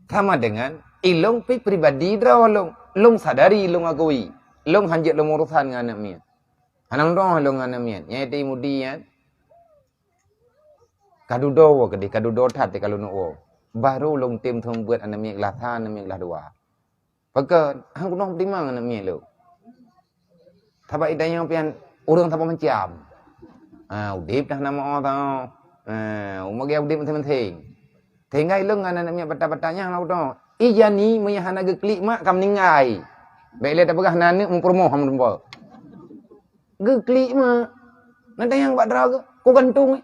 Sama dengan ilong pi pribadi droe lôn. Lôn sadari lôn akui. Lôn hanjeuet lôn urusan ngon aneuk miet. Hana meudoh lôn ngon aneuk miet. Nyang di Mudi nyan. Ka dudoe woe keudeh, ka dudoe that teuka lôn woe. Baru lôn tem thon beuet aneuk miet glah sa, aneuk miet glah dua. Pakon, han keunoe peutimang aneuk miet lôn. Sabab i tanyoe pian ureueng saboh macam. Ha, udép dah na meu'oh tau. Ha, umat gaya udép meutheng-meutheng. Sehingga ilong ngon aneuk miet bata-bata nyan hana udép. I jani meunyo hana geuklik mak ka meuninggai. Bèk lé tapeugah na aneuk meupurumoh hana meurumpok. Geuklik mak. Na tanyong bak droe geuh, ku gantung eh.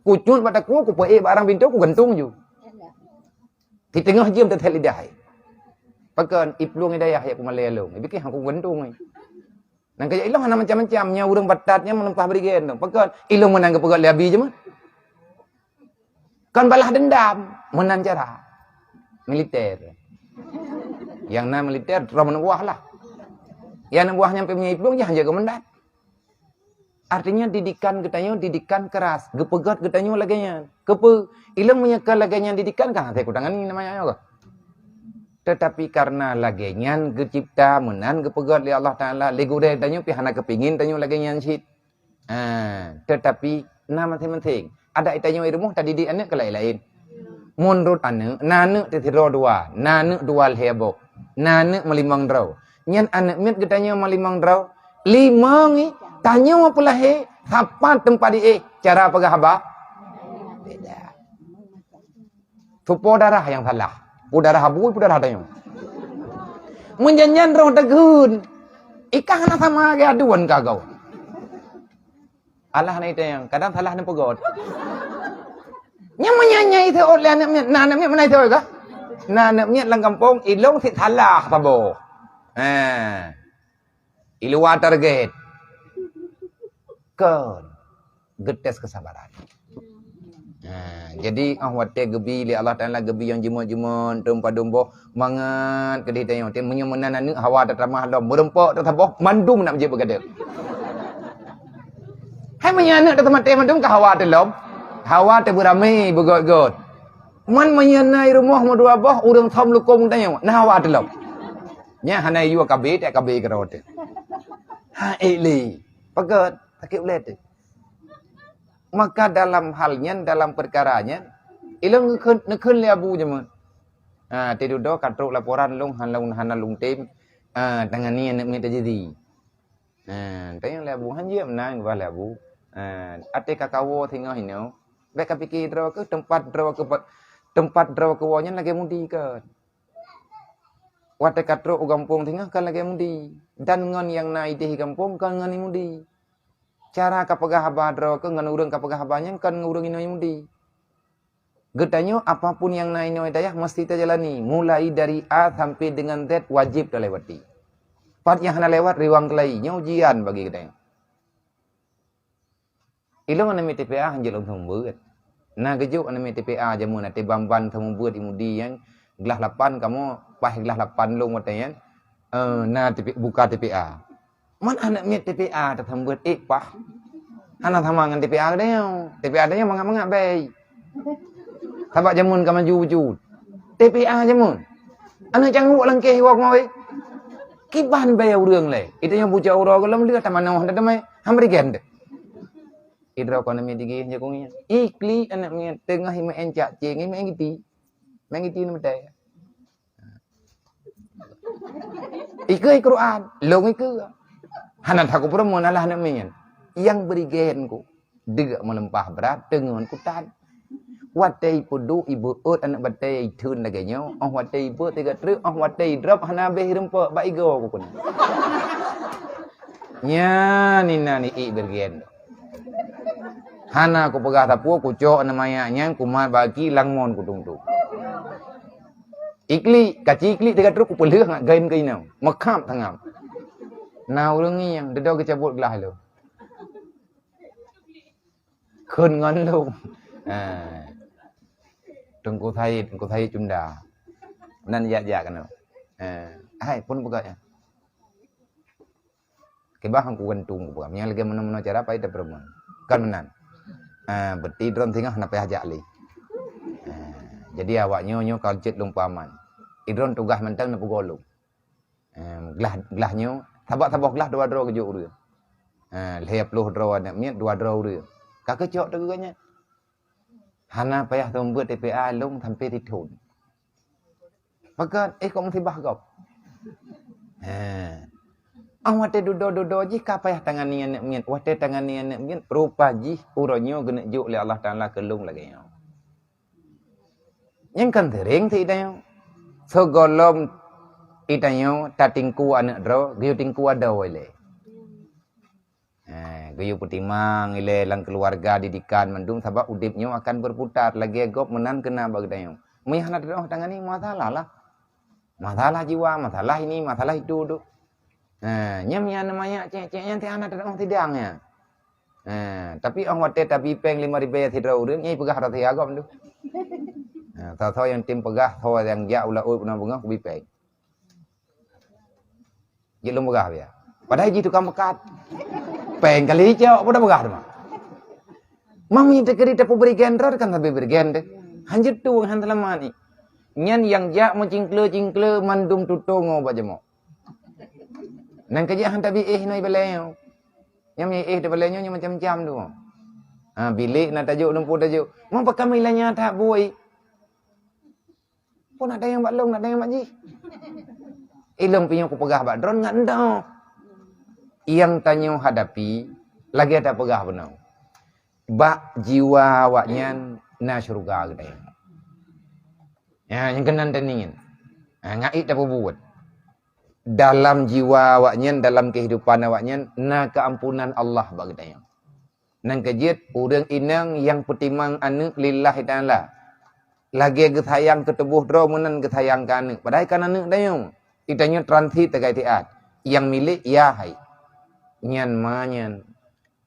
Ku cut bak takue, ku peuék bak arang pintoe, ku gantung ju. Siteungoh jeuem teuthèt lidah hai. Pakon iplueng hidayah jak kumalèe lôn. Ibikeh hangku gantung hai. Nang kajak ilong hana macam-macam, nya ureueng batat nya meuleumpah berigen tu. Pakon ilong meunan geupeugöt lé abi jeuem. Kon balah dendam, meunan cara. Militer. Yang na militer, roh meunan buah lah. Yang na buah nyampe meunyo iplueng, jah jaga mendat. Artinya didikan geutanyoe didikan keras, geupeugöt geutanyoe lagèe nyan. Keupeue? Ilong meunyoe ka lagèe nyan didikan kan hase kutangan ni namanya nyoe. Tetapi karena lagèe nyan geucipta meunan geupeugöt lé Allah Taala, lé gurèe tanyoe pih hana keupingin tanyoe lagèe nyan cit. Ha, tetapi na maséng-maséng. Adak tanyoe i rumoh tadidik aneuk keu laén-laén. Meunurot aneuk, na aneuk teusidroe dua, na aneuk dua lhèe boh, na aneuk meulimong droe. Nyan aneuk miet geutanyoe meulimong droe, limong i tanyoe peulahé, sapat teumpat iéh, cara peugah haba beda. Supo darah nyang salah. Peue darah abu, peue darah tanyoe. Meunyan-nyan roh teugeun. Ikah na sama lagèe aduan ka gob. Alah na itanyong, kadang salah neupeugot. Nyang meunyan-nyan iseuôt lé aneuk miet, na aneuk miet meunan iseuôt kah? Na aneuk miet lam gampông, ilông sit salah saboh. Ha. Iluwa target. Kon. Geutés keusabaran. Ha, jadi, ah, watèe geubi lé Allah Taala, geubi nyang jeumeuen-jeumeuen, teumpa dumboh, mangat keudeh tanyoe. Teuh meunyoe meunan aneuk, hawa teutamah lom, meureumpok teuh saboh, mandum nak jeuet beugadeuh. Hai meunyoe aneuk teuh maté mandum ka hawa teuh lom, hawa teuh beuramé beugöt-göt. Man meunyoe na i rumoh meudua boh, ureueng thom lukông tanyoe, na hawa teuh lom. Nyan hana yue kabé, tak kabé keudroe teuh. Ha, ék lé. Peugöt, sakét ulèe teuh. Maka dalam hal nyan, dalam peukara nyan, ilông neukheun, neukheun lé Abu jameun. Ha, teududoe ka trok laporan lôn, hana lôn, hana lôn tem, ha, tangani aneuk miet Tajidi. Ha, tanyong lé Abu, "Han jeuet meunan," geubah lé Abu. Ha, "Até ka kawoe singoh inoe, bèk kapike droe keuh, teumpat droe keuh, teumpat droe keuwoe nyan lagèe mudi kon. Watèe ka trok u gampông singoh kon lagèe mudi, dan ngon nyang na idéh gampông kon ngon mudi." Cara kapeugah haba droe keuh ngon ureueng kapeugah haba nyan kon ngon ureueng inoe Yahudi. Geutanyoe apapun nyang na inoe dayah meusti tajalani, mulai dari A sampai dengan Z wajéb talewati. Pat nyang hana lewat riwang keulai, nyoe ujian bagi geutanyoe. Ilông aneuk miet T P A hanjeuet lôn seumeubeuet. Na geujok aneuk miet T P A jameun até ban-ban seumeubeuet Yahudi nyan, glah lapan kamoe paih glah lapan lôn watèe nyan, eh, na T P, buka T P A. Man aneuk miet T P A taseumeubeuet ék paih. Hana sama ngon T P A geutanyoe. T P A geutanyoe mangat-mangat bèe. Sabab jameun ka maju bacut. T P A jameun. Aneuk cangguek langkeh wok ngawé. Kiban bèe ureueng lé. Geutanyoe bucok uroe gohlom lheueh tamanoh dah teumé. Hana bri gen deh. Idroe kon aneuk miet digih jukung nyan. Iklik aneuk miet teungoh imeu'en cak ceng, imeu'en giti. Meu'en giti neumeutai. Ikeue Quran, lông ikeue. Hana that kupurumoh alah aneuk miet nyan. Nyang bri gen ku, deuk meuleumpah brat, teungon kutan. Watèe ipeuduek, ibeuet aneuk batèe itheun lagèe nyoe, óh watèe ibeuet teuga treuk, óh watèe idrop hana abéh ireumpok bak igoe ku keunoe. Nyan inan iék bri gen. Hana kupeugah sapeue, kucok aneuk manyak nyan, kumat bak aki, lam mon kutung-tung. Iklik, kaci iklik teuga treuk kupeulheueh ngat gain keu inong. Meukhab tangam. Na ureueng ngieng, dudoe geucabot glah lom. Kheun ngon lôn. Ha. Teungku Said, Teungku Said Cunda. Nan jak-jak keunoe. Ha. Hai, phôn peugah nyan. Kiban han kugantung kupeugah. Meunyo lagèe meunoe-meunoe cara pai tapeurumoh. Kan meunan. Ha, berarti droen singoh hana payah jak lé. Ha, jadi awak nyoe, nyoe ka cit lôn peuaman. Idroen tugaih mantong neupeugoe lôn. Ha, glah, glah nyoe, sabab saboh glah dua droe geujok ureueng. Ha, lhèe ploh droe aneuk miet, dua droe ureueng. Ka keucok teuk geuh nyan. Hana payah seumeubeuet T P A lôn sampai sithon. Pakon, eh, kok musibah gob. Ha. Ah, watèe dudoe-dudoe jih ka payah tangani aneuk miet. Watèe tangani aneuk miet, rupa jih uroe nyoe geuneuk jok lé Allah Taala keu lôn lagèe nyoe. Nyang kan seuréng sit itanyoe. Sigohlom itanyoe tatingku aneuk droe, geuyue tingku adoe ilèe. Eh, geuyue peutimang ilèe lam keuluwarga, didikan mandum, sabab udép nyoe akan berputar, lagèe gob meunan keu na bak geutanyoe. Meunyo hana teudoh tangani, masalah lah. Masalah jiwa, masalah ini, masalah itu tu. Eh, nyan meunyo aneuk manyak cék-cék nyan hana teudoh sidang nyan. Eh, tapi óh watèe tabi péng lima ribèe sidroe ureueng, nyan ipeugah rot siha gob tu. Eh, soe-soe nyang tem peugah, soe nyang jak u laôt peunoh beungoh kubi péng. Jeuet lôn peugah biya. Padahai jih tukang meukat. Péng kali icok, peue tapeugah teuma. Mami teukeuri tapeubri gen droe kan sabe bri gen teuh. Han jeuet tueng, han seulamat nyan. Nyan nyang jak meucingkle-cingkle mandum tutong ngon bak jamok. Nang keujak han tabi éh inoe ibalèe nyoe. Nyang mi éh di balèe nyoe, nyoe macam-macam tu. Ha, bilék na tajok, lumpur tajok. Meupakam ilanya that bui. Pun ada nyang bak lôn, ada nyang bak jih. Ilông pinyueng kupeugah bak droen ngat ndoh. Nyang tanyoe hadapi, lagèe tapeugah bunoe. Bak jiwa awaknyan na syeuruga geutanyoe. Ya, nyang keunan teuningen. Ha, ngat ék tapeubuet. Dalam jiwa awaknyan, dalam kehidupan awaknyan, na keampunan Allah bak geutanyoe. Nyang keujeuet, ureuëng inong nyang peutimang aneuëk lillahi ta'ala. Lagée geusayang keu tuboh droe meunan geusayang keu aneuëk. Padahai kan aneuëk tanyoe. Geutanyoe transit tagai tiat. Nyang milék yah hai. Nyan ma nyan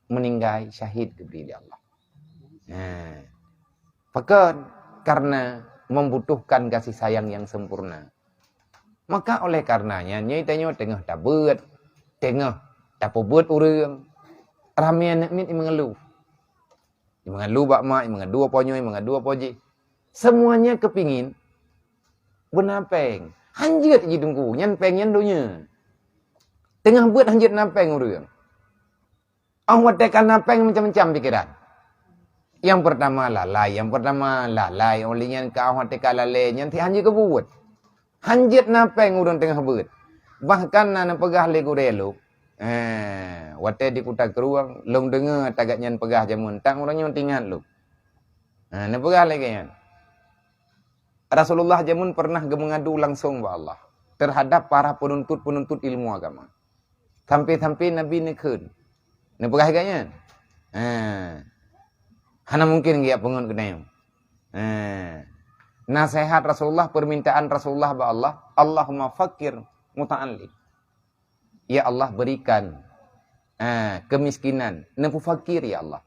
meuninggai syahid geubri lé Allah. Nah, pakon? Karena membutuhkan kasih sayang yang sempurna. Maka oleh karenanya, nyoe tanyoe teungoh tabeuet, teungoh tapeubuet ureuëng, ramé aneuk miet imeungeuluh. Imeungeuluh bak mak, imeungeuluh po nyoe, imeungeuluh po jih. Semuanya kepingin beuna péng. Hanjeuet jih teungku, nyan péng nyan donya. Teungoh beuet hanjeuet na péng ureuëng. Oh, watée ka na péng macam-macam pikiran. Yang pertama lalai, yang pertama lalai, oleh nyan ka oh watée ka lalai nyan ti hanjeuet keubuet. Hanjeuet na péng ureuëng teungoh beuet. Bahkan na neupeugah lé gurée lôn, eh, watée di Kuta Krueng, lôn deungoe tagat nyan peugah jameun, tang ureuëng nyoe tingat lôn. Nah, neupeugah lé geuh nyan. Rasulullah jameun pernah geumeungadu langsong bak Allah terhadap para penuntut-penuntut ilmu agama. Sampai-sampai Nabi neukheun. Neupeugah geuh nyan? Ha. Hana mungkin geujak peungeut keunoe. Ha. Nasihat Rasulullah, permintaan Rasulullah bak Allah, "Allahumma fakir muta'allim." Ya Allah, berikan, ha, kemiskinan, neupufakir, ya Allah.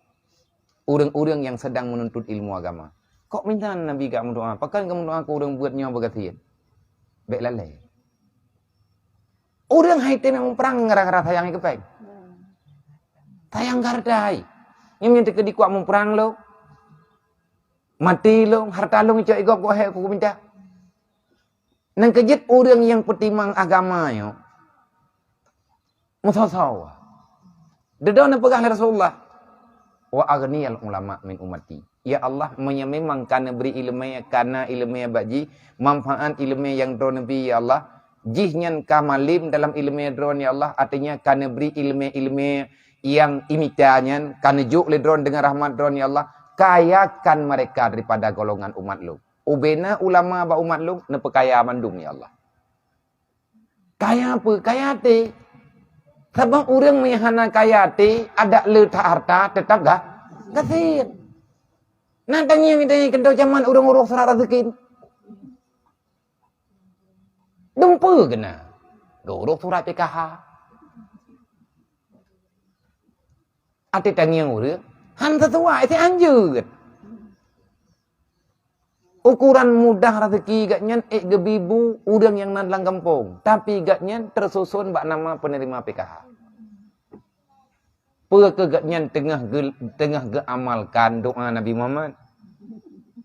Ureuëng-ureuëng yang sedang menuntut ilmu agama. Kok minta Nabi gak meudoa? Pakon gak meudoa keu ureuëng beuet nyoe beugasien? Bék lalée. Ureuëng hai teuh meuprang gara-gara sayang keu péng. Sayang harta hai. Nyang minta keu dikuak meuprang lo. Mati lo, harta lo ngicok igop gohek ku minta. Nyang keujeuet ureuëng nyang peutimang agama nyoe. Meusoe-soe. Dudoe neupeugah lé Rasulullah, "Wa aghniyal ulama min ummati." Ya Allah, meunyoe memang ka neubri ileumé, ka na ileumé bak jih, manfaat ileumé nyang droe neubi, ya Allah, jih nyan ka malem dalam ileumé droe, ya Allah, artinya ka neubri ileumé-ileumé nyang imita nyan, ka neujok lé droe deungon rahmat droe, ya Allah, kayakan mereka daripada golongan umat lôn. Ubena ulama bak umat lôn neupeukaya mandum, ya Allah. Kaya peue? Kaya até. Sabab ureuëng meunyo hana kaya até, adak le that harta, teutap ga-, gasien. Na tangieng-tangieng keudroe jameun ureuëng uroe surat raseuki. Dumpeue geuna geuuroe surat P K H. Até tangieng ureuëng han sisuai, até hanjeuet. Ukuran mudah raseuki gobnyan ék geubi bu ureuëng nyang na lam gampông, tapi gobnyan teususon bak nama peuneurima P K H. Peue keu gobnyan teungoh geu-, teungoh geuamalkan doa Nabi Muhammad?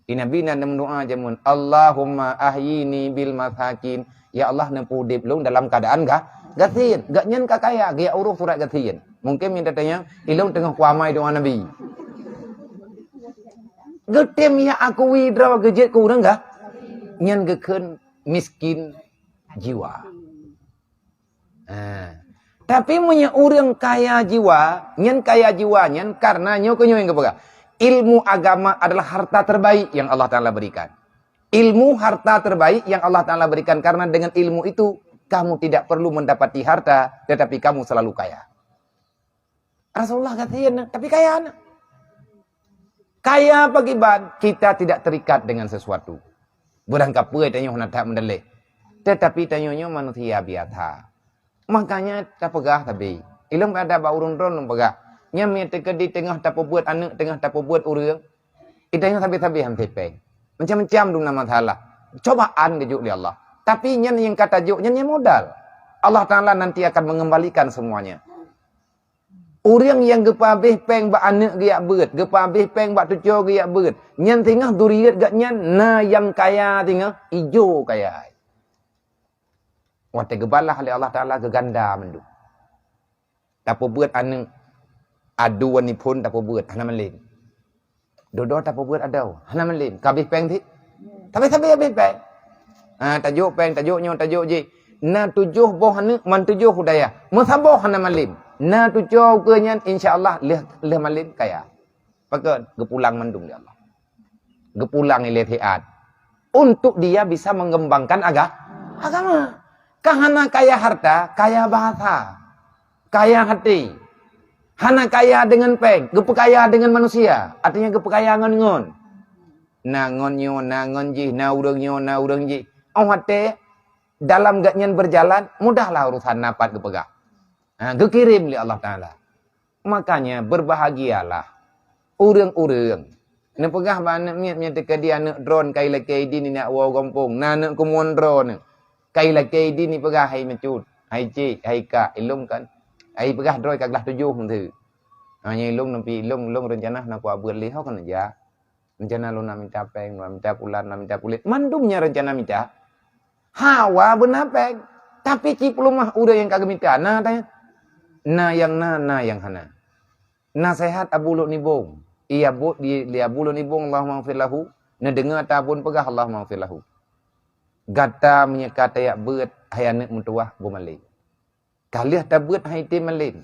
Di Nabi na meudoa jameun, "Allahumma ahyini bil masakin." Ya Allah, neupeuudeb lôn dalam keuadaan ga-, gasien. Gobnyan ka kaya, geujak uroe surat gasien. Mungkin minta tanya, "Ilôn teungoh kuamai doa Nabi." Geutem ya akui droe geujeuet keu ureuëng ga-, nyan geukheun miskin jiwa. Ha. Tapi meunyoe ureuëng kaya jiwa, nyan kaya jiwa nyan karena nyoe keuh nyoe nyang geupeugah, ilmu agama adalah harta terbaik yang Allah Taala berikan. Ilmu harta terbaik yang Allah Taala berikan, karena dengan ilmu itu kamu tidak perlu mendapati harta, tetapi kamu selalu kaya. Rasulullah gasien, tapi kaya na. Kaya pakiban, kita tidak terikat dengan sesuatu. Barangkapeue tanyoe hana that meudaleh. Tetapi tanyoe nyoe manusia biasa. Makanya tapeugah sabe. Ilôn ada bak ureuëng droeneuh peugah. Nyan meuteukeu di teungoh tapeubuet aneuëk, teungoh tapeubuet ureuëng. Tanyoe sabe-sabe han sipéng. Macam-macam dum na masalah. Cobaan geujok lé Allah. Tapi nyan nyang ka tajok nyan, nyan modal. Allah Taala nanti akan mengembalikan semuanya. Ureuëng nyang geupeuabéh péng bak aneuëk geujak beuet, geupeuabéh péng bak tucoe geujak beuet, nyan singoh duriet gobnyan na nyang kaya singoh, ijo kaya. Watée geubalah lé Allah Taala geuganda mandum. Tapeubuet aneuëk, adoe nibak phon tapeubuet, hana malem. Dudoe tapeubuet adoe, hana malem, ka abéh péng cit. Sabe-sabe abéh péng. Ha, tajok péng, tajok nyoe, tajok jih. Na tujoh boh aneuëk, man tujoh u dayah. Meusaboh hana malem. Na tucoe ukeue nyan, insya Allah lheueh, lheueh malem kaya. Pakon? Geupulang mandum lé Allah. Geupulang ilée siat. Untuk dia bisa mengembangkan aga-, agama. Ka hana kaya harta, kaya bahasa, kaya hati. Hana kaya dengan péng, geupeukaya dengan manusia, artinya geupeukaya ngon-ngon. Na ngon nyoe, na ngon jih, na ureuëng nyoe, na ureuëng jih. Oh watée dalam gobnyan berjalan, mudahlah urusan na pat geupeugah. Ha, geukirém lé Allah Taala. Makanya berbahagialah ureuëng-ureuëng. Neupeugah bak aneuëk miet meunyoe teuka di aneuëk droe kai lakée idin nibak woe gampông, na aneuëk keumuan droe nyoe. Kai lakée idin nipeugah hai meucut, hai cik, hai kak, ilong kan. Hai peugah droe ka glah tujoh meuteue. Ha nyoe ilong nampi ilong, ilong rencana na kuabeuet lé ho keuneuk jak. Rencana lôn na mita péng, na mita pulan, na mita pulet. Mandum nyan rencana mita. Hawa beuna péng. Tapi cit peuleumah ureuëng nyang ka geumita. Na tanya. Na nyang na, na nyang hana. Naseuhat Abu Luk Nibong. Iya buet di, di Abu Luk Nibong, Allahumma ghfir lahu. Neudeungoe ata buet peugah, Allahumma ghfir lahu. Gata meunyoe ka tajak beuet hai aneuëk meutuwah beumalém. Ka lheueh tabeuet hai item malém.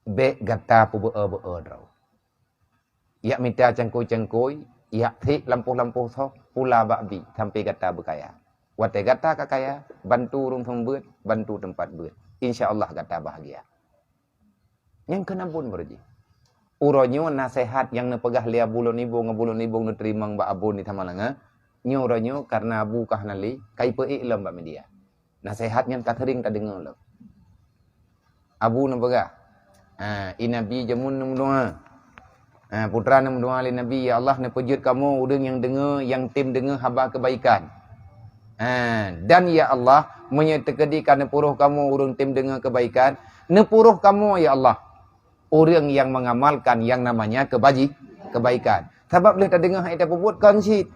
Bék gata peubeuo-beuo droe. Jak mita cangkôi-cangkôi, jak thiek lampôh-lampôh soh, pula bak bi sampai gata beukaya. Watée gata ka kaya, bantu ureuëng seumeubeuet, bantu teumpat beuet. Insya Allah gata bahagia. Nyang keunan pun beureuji. Uroe nyoe naseuhat nyang neupeugah lé Abu Luk Nibong, Abu Luk Nibong neuteurimong bak Abu di Samalanga. Nyoe uroe nyoe karena Abu ka hana lé, ka ipeuék lom bak media. Naseuhat nyan ka seuring tadeungoe lom. Abu neupeugah, ha, i Nabi jameun neumeudoá. Ha, putra neumeudoá lé Nabi, "Ya Allah, neupeujeuet kamoe ureuëng nyang deungoe, nyang tem deungoe haba keubaikan. Ha, dan ya Allah, meunyoe teukeudi ka neupuroh kamoe ureuëng tem deungoe keubaikan, neupuroh kamoe ya Allah, ureuëng nyang mengamalkan yang namanya kebaji-, kebaikan." Sabab lheueh tadeungoe hai tapeubuet kon cit.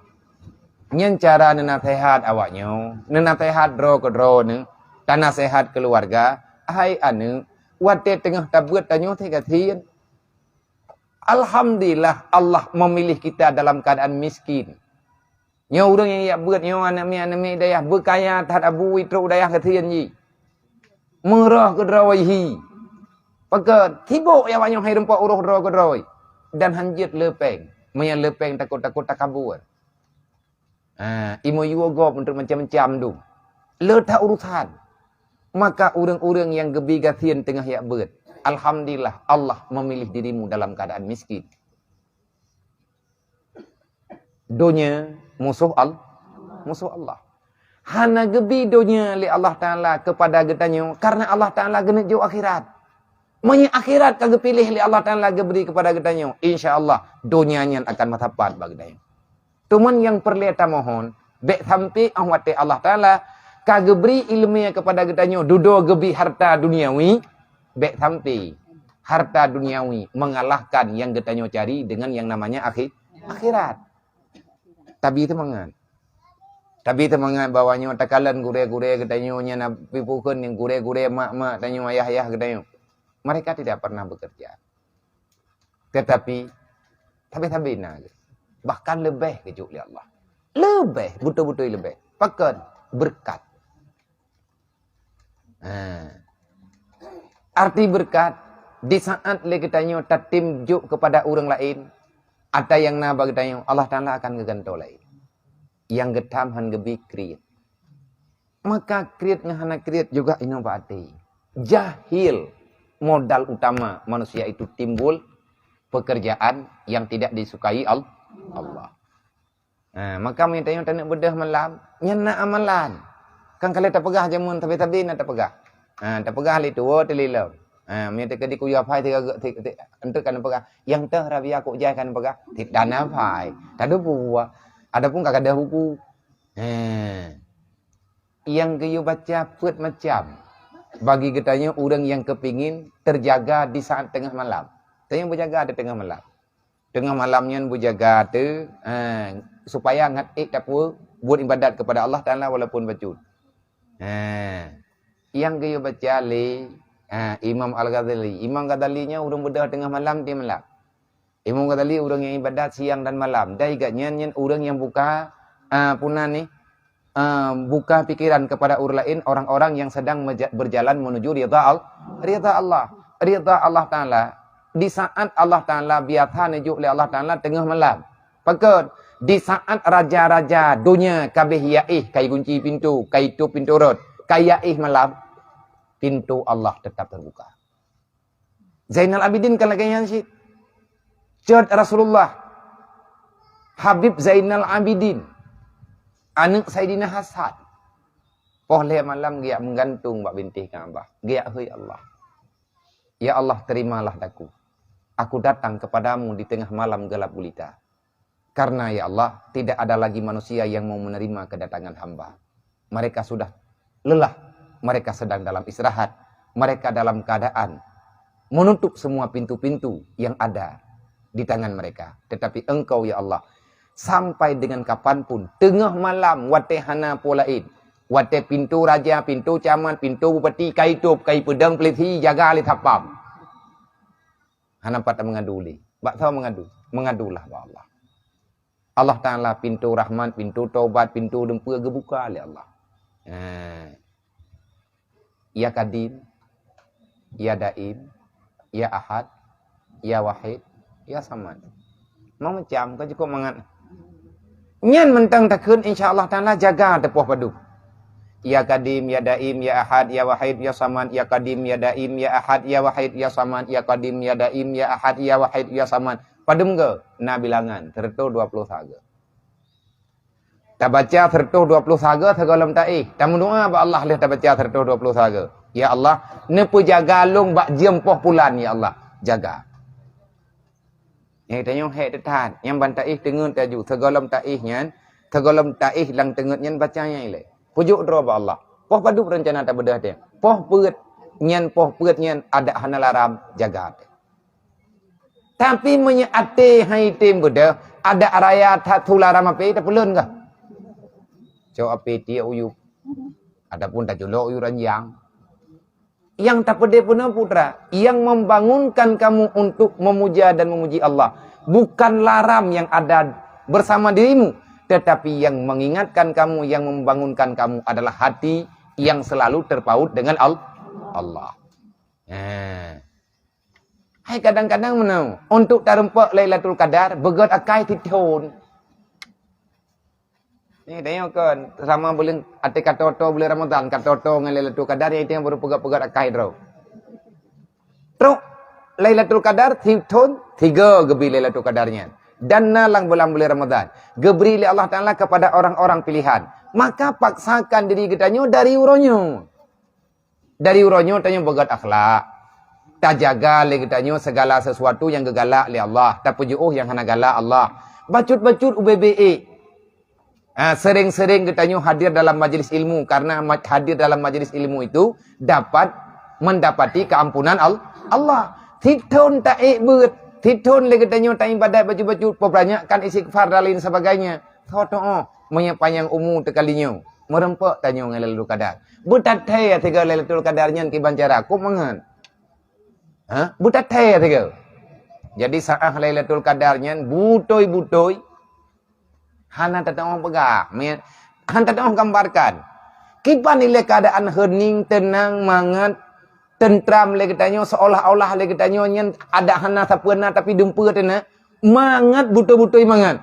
Nyan cara neunaseuhat awak nyoe, neunaseuhat droe keudroe neuh, tanaseuhat keuluwarga, hai aneuëk, watée teungoh tabeuet tanyoe teugasien. Alhamdulillah, Allah memilih kita dalam keadaan miskin. Nyoe ureuëng nyang jak beuet nyoe aneuëk miet-aneuëk miet dayah beukaya that Abu, trok dayah gasien jih. Meurah keudroe hi. Pakon, sibok ya awak nyoe hai rumpok uroh droe keudroe. Dan hanjeuet le péng. Meunyoe le péng takot-takot takabur. Ha, imuyue gob untuk macam-macam tu. Le that urusan. Maka ureuëng-ureuëng nyang geubi gasien teungoh jak beuet, alhamdulillah, Allah memilih dirimu dalam keadaan miskin. Donya musuh Al-, musuh Allah. Hana geubi donya lé Allah Taala kepada geutanyoe karena Allah Taala geuneuk jok akhirat. Meunyoe akhirat ka geupiléh lé Allah Taala geubri kepada geutanyoe, insya Allah donya nyan akan meusapat bak geutanyoe. Teuma nyang peureulée tamohon, bék sampai óh watée Allah Taala ka geubri iéleumé kepada geutanyoe dudoe geubi harta duniawi, bék sampai harta duniawi mengalahkan nyang geutanyoe cari dengan yang namanya akhi-, akhirat. Tabi teumangat. Tabi teumangat bahwa nyoe takalon gurée-gurée geutanyoe nyan, na pih bukon nyang gurée-gurée mak-mak tanyoe, ayah-ayah geutanyoe. Mereka tidak pernah bekerja. Tetapi, sabe-sabe na geuh. Bahkan leubeh geujok lé Allah. Leubeh, beutôi-beutôi leubeh. Pakon? Beureukat. Ha. Arti beureukat, di saat lé geutanyoe tatem jok kepada ureuëng laén, ata nyang na bak geutanyoe, Allah Taala akan geugantoe laén. Nyang geutam han geubi kriet. Maka kriet ngon hana kriet juga inoe bak até. Jahil modal utama manusia itu timbul pekerjaan yang tidak disukai Al-, Allah. Ha, maka meunyoe tanyoe taneuk beudôh malam, nyan na amalan. Kan ka lheueh tapeugah jameun tabi-tabi na tapeugah. Ha, tapeugah lé tuwo teulilom. Ha, meunyoe teuka di kuyue apai tiga, ti-, ti-, enteuk kan peugah, "Nyang teuh Rabia kok jai kan peugah, ti dana apai." Tadu buwa. Adapun ka gadoh buku. Ha. Nyang geuyue baca peuet macam. Bagi geutanyoe ureuëng nyang keupingin terjaga di saat teungoh malam. Tanyoe beujaga di teungoh malam. Teungoh malam nyan beujaga teu, eh, supaya ngat ék tapeue buet ibadat kepada Allah Taala walaupun bacut. Eh, nyang geuyue baca lé, eh, Imam Al-Ghazali. Imam Ghazali nyan ureuëng beudôh teungoh malam di malam. Imam Ghazali ureuëng nyang ibadat siang dan malam. Dai gak nyan, nyan ureuëng nyang buka, ah, puna ni, ah, buka pikiran kepada ureuëng laén, orang-orang yang sedang meja-, berjalan menuju ridha Al-, ridha Allah. Ridha Allah Taala. Di saat Allah Taala biasa neujok lé Allah Taala teungoh malam. Pakon? Di saat raja-raja donya ka abéh yaéh kai gunci pintoe, kai tup pintoe rot, ka yaéh malam, pintoe Allah teutap teubuka. Zainal Abidin ka lagée nyan cit. Cot Rasulullah, Habib Zainal Abidin, aneuëk Saidina Hasan, poh lhée malam geujak meugantung bak bintéh Ka'bah, geujak hôi Allah, "Ya Allah, terimalah daku. Aku datang kepadamu di tengah malam gelap gulita. Karena, ya Allah, tidak ada lagi manusia yang mau menerima kedatangan hamba. Mereka sudah lelah, mereka sedang dalam istirahat, mereka dalam keadaan menutup semua pintu-pintu yang ada di tangan mereka. Tetapi Engkau, ya Allah, sampai dengan kapanpun, teungoh malam, watée hana po laén, watée pintoe raja, pintoe camat, pintoe bupati ka itôp, ka ipeudong peulisi, jaga lé satpam." Hana pat meungadu lé. Bak soe meungadu? Meungadulah bak Allah. Allah Taala pintoe rahmat, pintoe taubat, pintoe dumpeue geubuka lé Allah. Ha. Ya Kadim, Ya Daim, Ya Ahad, Ya Wahid, Ya Samad. Macam-macam, ka cukup mangat. Nyan mantong takheun, insya Allah Taala jaga teupoh padum. Ya Kadim, Ya Daim, Ya Ahad, Ya Wahid, Ya Samad, Ya Kadim, Ya Daim, Ya Ahad, Ya Wahid, Ya Samad, Ya Kadim, Ya Daim, Ya Ahad, Ya Wahid, Ya Samad. Padum go? Na bilangan, seratus dua puluh saga. Tabaca seratus dua puluh saga sigohlom taéh. Tameudoa bak Allah lheueh tabaca seratus dua puluh saga. Ya Allah, neupeujaga lôn bak jeuem poh pulan, ya Allah. Jaga. Nyang tanyoe hék teutat, nyang ban taéh teungeut laju, sigohlom taéh nyan, sigohlom taéh lam teungeut nyan baca nyang ilée. Peujok droe bak Allah. Poh padub reuncana tabeudôh teuh. Poh peuet nyan, poh peuet nyan adak hana laram, jaga teuh. Tapi meunyoe até hai tem beudôh, adak raya that su laram api tapeulon kah? Cok api tiek uyueb. Ataupun taculok uyueb ranjang. Yang tapeudeh peunoh putra, yang membangunkan kamu untuk memuja dan memuji Allah, bukan laram yang ada bersama dirimu, tetapi yang mengingatkan kamu, yang membangunkan kamu adalah hati yang selalu terpaut dengan Al-, Allah. Ha. Hai kadang-kadang meunoe, untuk tarumpok Lailatul Qadar, beugét akai sithon. Ni, tanyoe kon, sama buleuen, até ka toto buleuen Ramadhan, ka toto ngon Lailatul Qadar, nyang itu nyang baru peugét-peugét akai droe. Trok Lailatul Qadar, sithon, tiga geubri Lailatul Qadar nyan. Dan na lam bulan-bulan Ramadhan, geubri lé Allah Taala kepada orang-orang pilihan. Maka paksakan diri geutanyoe dari uroe nyoe. Dari uroe nyoe tanyoe beugét akhlak. Tajaga lé geutanyoe segala sesuatu nyang geugalak lé Allah, tapeujeuôh nyang hana galak Allah. Bacut-bacut ubé-bé ék. Ha, sering-sering geutanyoe hadir dalam majelis ilmu, karena ma-, hadir dalam majelis ilmu itu dapat mendapati keampunan Al-, Allah. Sithon taék beuet, sithon lé geutanyoe taibadat bacut-bacut, peubanyakkan istighfar dan lain sebagainya. Soe tuoh, meunyoe panyang umu teukalinyoe, meurumpok tanyoe ngon Lailatul Qadar. Beutathée sigoe Lailatul Qadar nyan kiban cara, kok mangat? Ha? Beutathée sigoe. Jadi saah Lailatul Qadar nyan butôi-butôi, hana tatuoh peugah, me-, hana tatuoh gambarkan. Kiban ilée keuadaan heuning, teunang, mangat, teuntram lé geutanyoe, seolah-olah lé geutanyoe nyan adak hana sapeue na, tapi dumpeue teuh na, mangat, butôi-butôi mangat.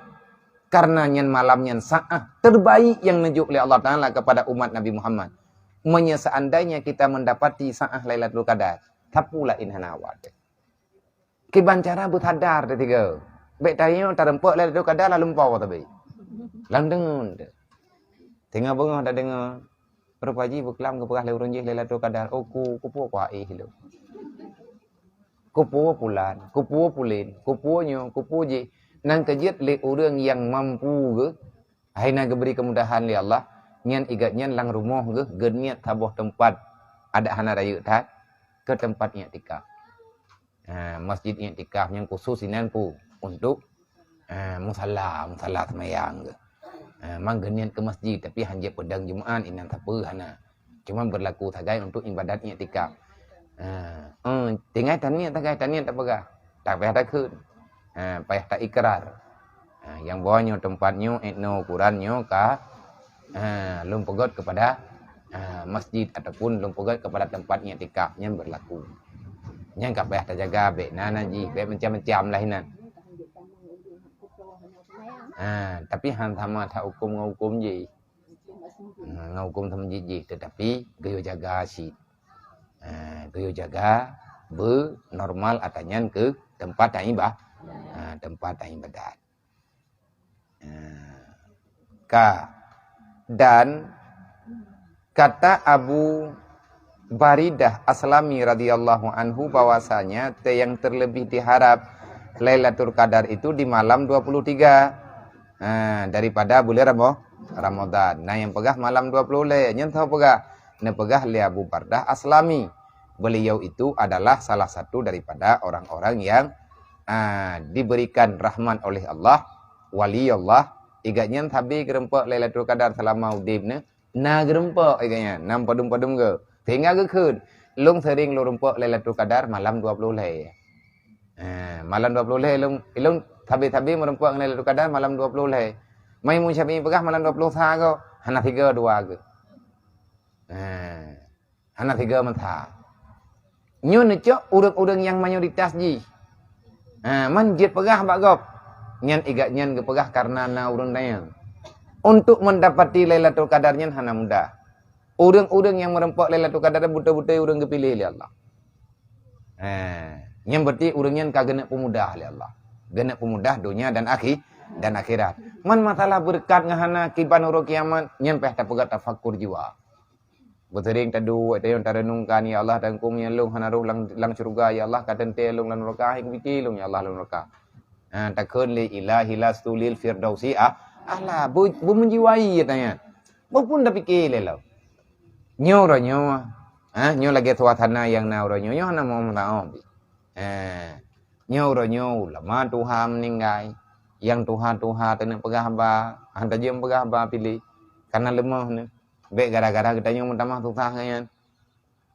Karena nyan malam nyan saah terbaik yang neujok lé Allah Taala kepada umat Nabi Muhammad. Meunyoe seandainya kita mendapati saah Lailatul Qadar, sapeue laén hana awai. Kiban cara beusadar teuh sigoe. Bék tanyoe tarumpok Lailatul Qadar lam lumpoe teuh bék. Lam deungon teuh. Teungoh beungoh tadeungoe, Prof Haji beuklam geupeugah lé ureuëng jih Lailatul Qadar. Oh, ku, kupeue ku hai lôn. Kupeue pulan, kupeue pulin, kupeue nyoe, kupeue jih. Nyang keujeuet lé ureuëng nyang mampu geuh, hai na geubri keumudahan lé Allah, nyan igat nyan lam rumoh geuh, geuniet saboh teumpat adak hana rayeuk that, keu teumpat iktikaf. Ha, masjid iktikaf nyang khusus inan pu untuk, ha, musala, musala seumayang geuh. Ha, mang geuniet keu masjid, tapi hanjeuet peudong Jumat inan sapeue hana. Cuma berlaku sagai untuk ibadat iktikaf. Ha, eh, tinggai taniet sagai, taniet tapeugah. Tak payah takheun. Ha, payah ta ikrar. Ha, nyang bahwa nyoe teumpat nyoe, eh, nyoe ukuran nyoe ka, ha, lôn peugét kepada, ha, masjid ataupun lôn peugét kepada teumpat iktikaf, nyan berlaku. Nyan ka payah tajaga, bék na najih, bék macam-macam lah inan. Ha, tapi han sama that huköm ngon huköm jih. Ha, ngon huköm sama jih, jih, tetapi geuyue jaga cit. Ha, geuyue jaga beu normal ata nyan keu teumpat iba-, ha, teumpat ibadat. Ha, ka. Dan kata Abu Baridah Aslami radhiyallahu anhu bahwasanya te-, yang terlebih diharap Lailatul Qadar itu di malam dua puluh tiga, ha, daripada bulan Ramo-, Ramadan. Nah, nyang peugah malam dua puluh lhèe, nyan teupeugah, neupeugah lé Abu Baridah Aslami. Beliau itu adalah salah satu daripada orang-orang yang, ah, diberikan rahmat oleh Allah, wali Allah. Igat nyan sabe geureumpok Lailatul Qadar selama udeb nyoe, na geureumpok igat nyan, na padum-padum geu. Sehingga geukheun, "Lôn sering lôn reumpok Lailatul Qadar malam dua puluh lhèe." Eh, malam dua puluh lhèe lôn, lôn sabe-sabe meureumpok ngon Lailatul Qadar malam dua puluh lhèe. Mai Imam Syafi'i peugah malam dua puluh sa geu, hana sigo dua geu. Eh. Hana sigo meusa. Nyoe neucok ureuëng-ureuëng nyang mayoritas jih. Ha, man jeuet peugah bak gob. Nyan igat nyan geupeugah kareuna na ureuëng dayang. Untuk mendapati Lailatul Qadar nyan hana mudah. Ureuëng-ureuëng nyang meureumpok Lailatul Qadar beutôi-beutôi ureuëng geupiléh lé Allah. Ha, nyan berarti ureuëng nyan ka geuneuk peumudah lé Allah. Geuneuk peumudah donya dan akhi-, dan akhirat. Man masalah beureukat ngon hana kiban uroe kiamat, nyan payah tapeugah tafakkur jiwa. Beuseuring taduek, tayong tareunungkan, "Ya Allah, dan kum nyang lôn hana roh lam, lam syeuruga, ya Allah, ka teuntée lôn lam nuraka, hai kupike lôn, ya Allah, lam nuraka." Ha, takheun lé, "Ilahi lastu lil firdausi a-, a'la." Bu-, beumeujiwai tanya. Bukon tapike lé lom. Nyoe uroe nyoe, ha, nyoe lagée suasana nyang na uroe nyoe, nyoe hana mau meusaom. Ha, nyoe uroe nyoe ulama tuha meuninggai. Nyang tuha-tuha teuneuk peugah haba, han tajeuem peugah haba piléh. Kana leumoh nyoe. Bék gara-gara geutanyoe meutamah susah nyan.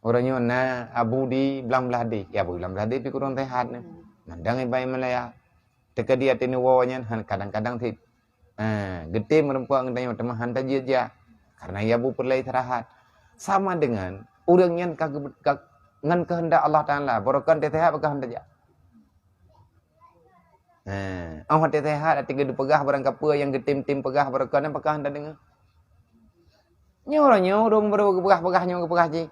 Uroe nyoe na abu di Blang Blahdeh. Ya, abu di Blang Blahdeh pi kurang sehat nyoe. Mandang ibai Malaya. Teuka di até neuwoe nyan han kadang-kadang sit. Ha, geutem meureumpok geutanyoe teuma han tajeuet jak. Karena ya abu peureulée istirahat. Sama dengan ureuëng nyan ka geu-, ka, ngon keuheundak Allah Taala, barokon teusehat bak keuheundak jak. Ha, oh, watée sehat, até geupeugah barang kapeue nyang geutem-tem peugah barokon, apakah anda deungoe? Nyoe uroe nyoe ureuëng baru geupeugah-peugah nyoe geupeugah jih.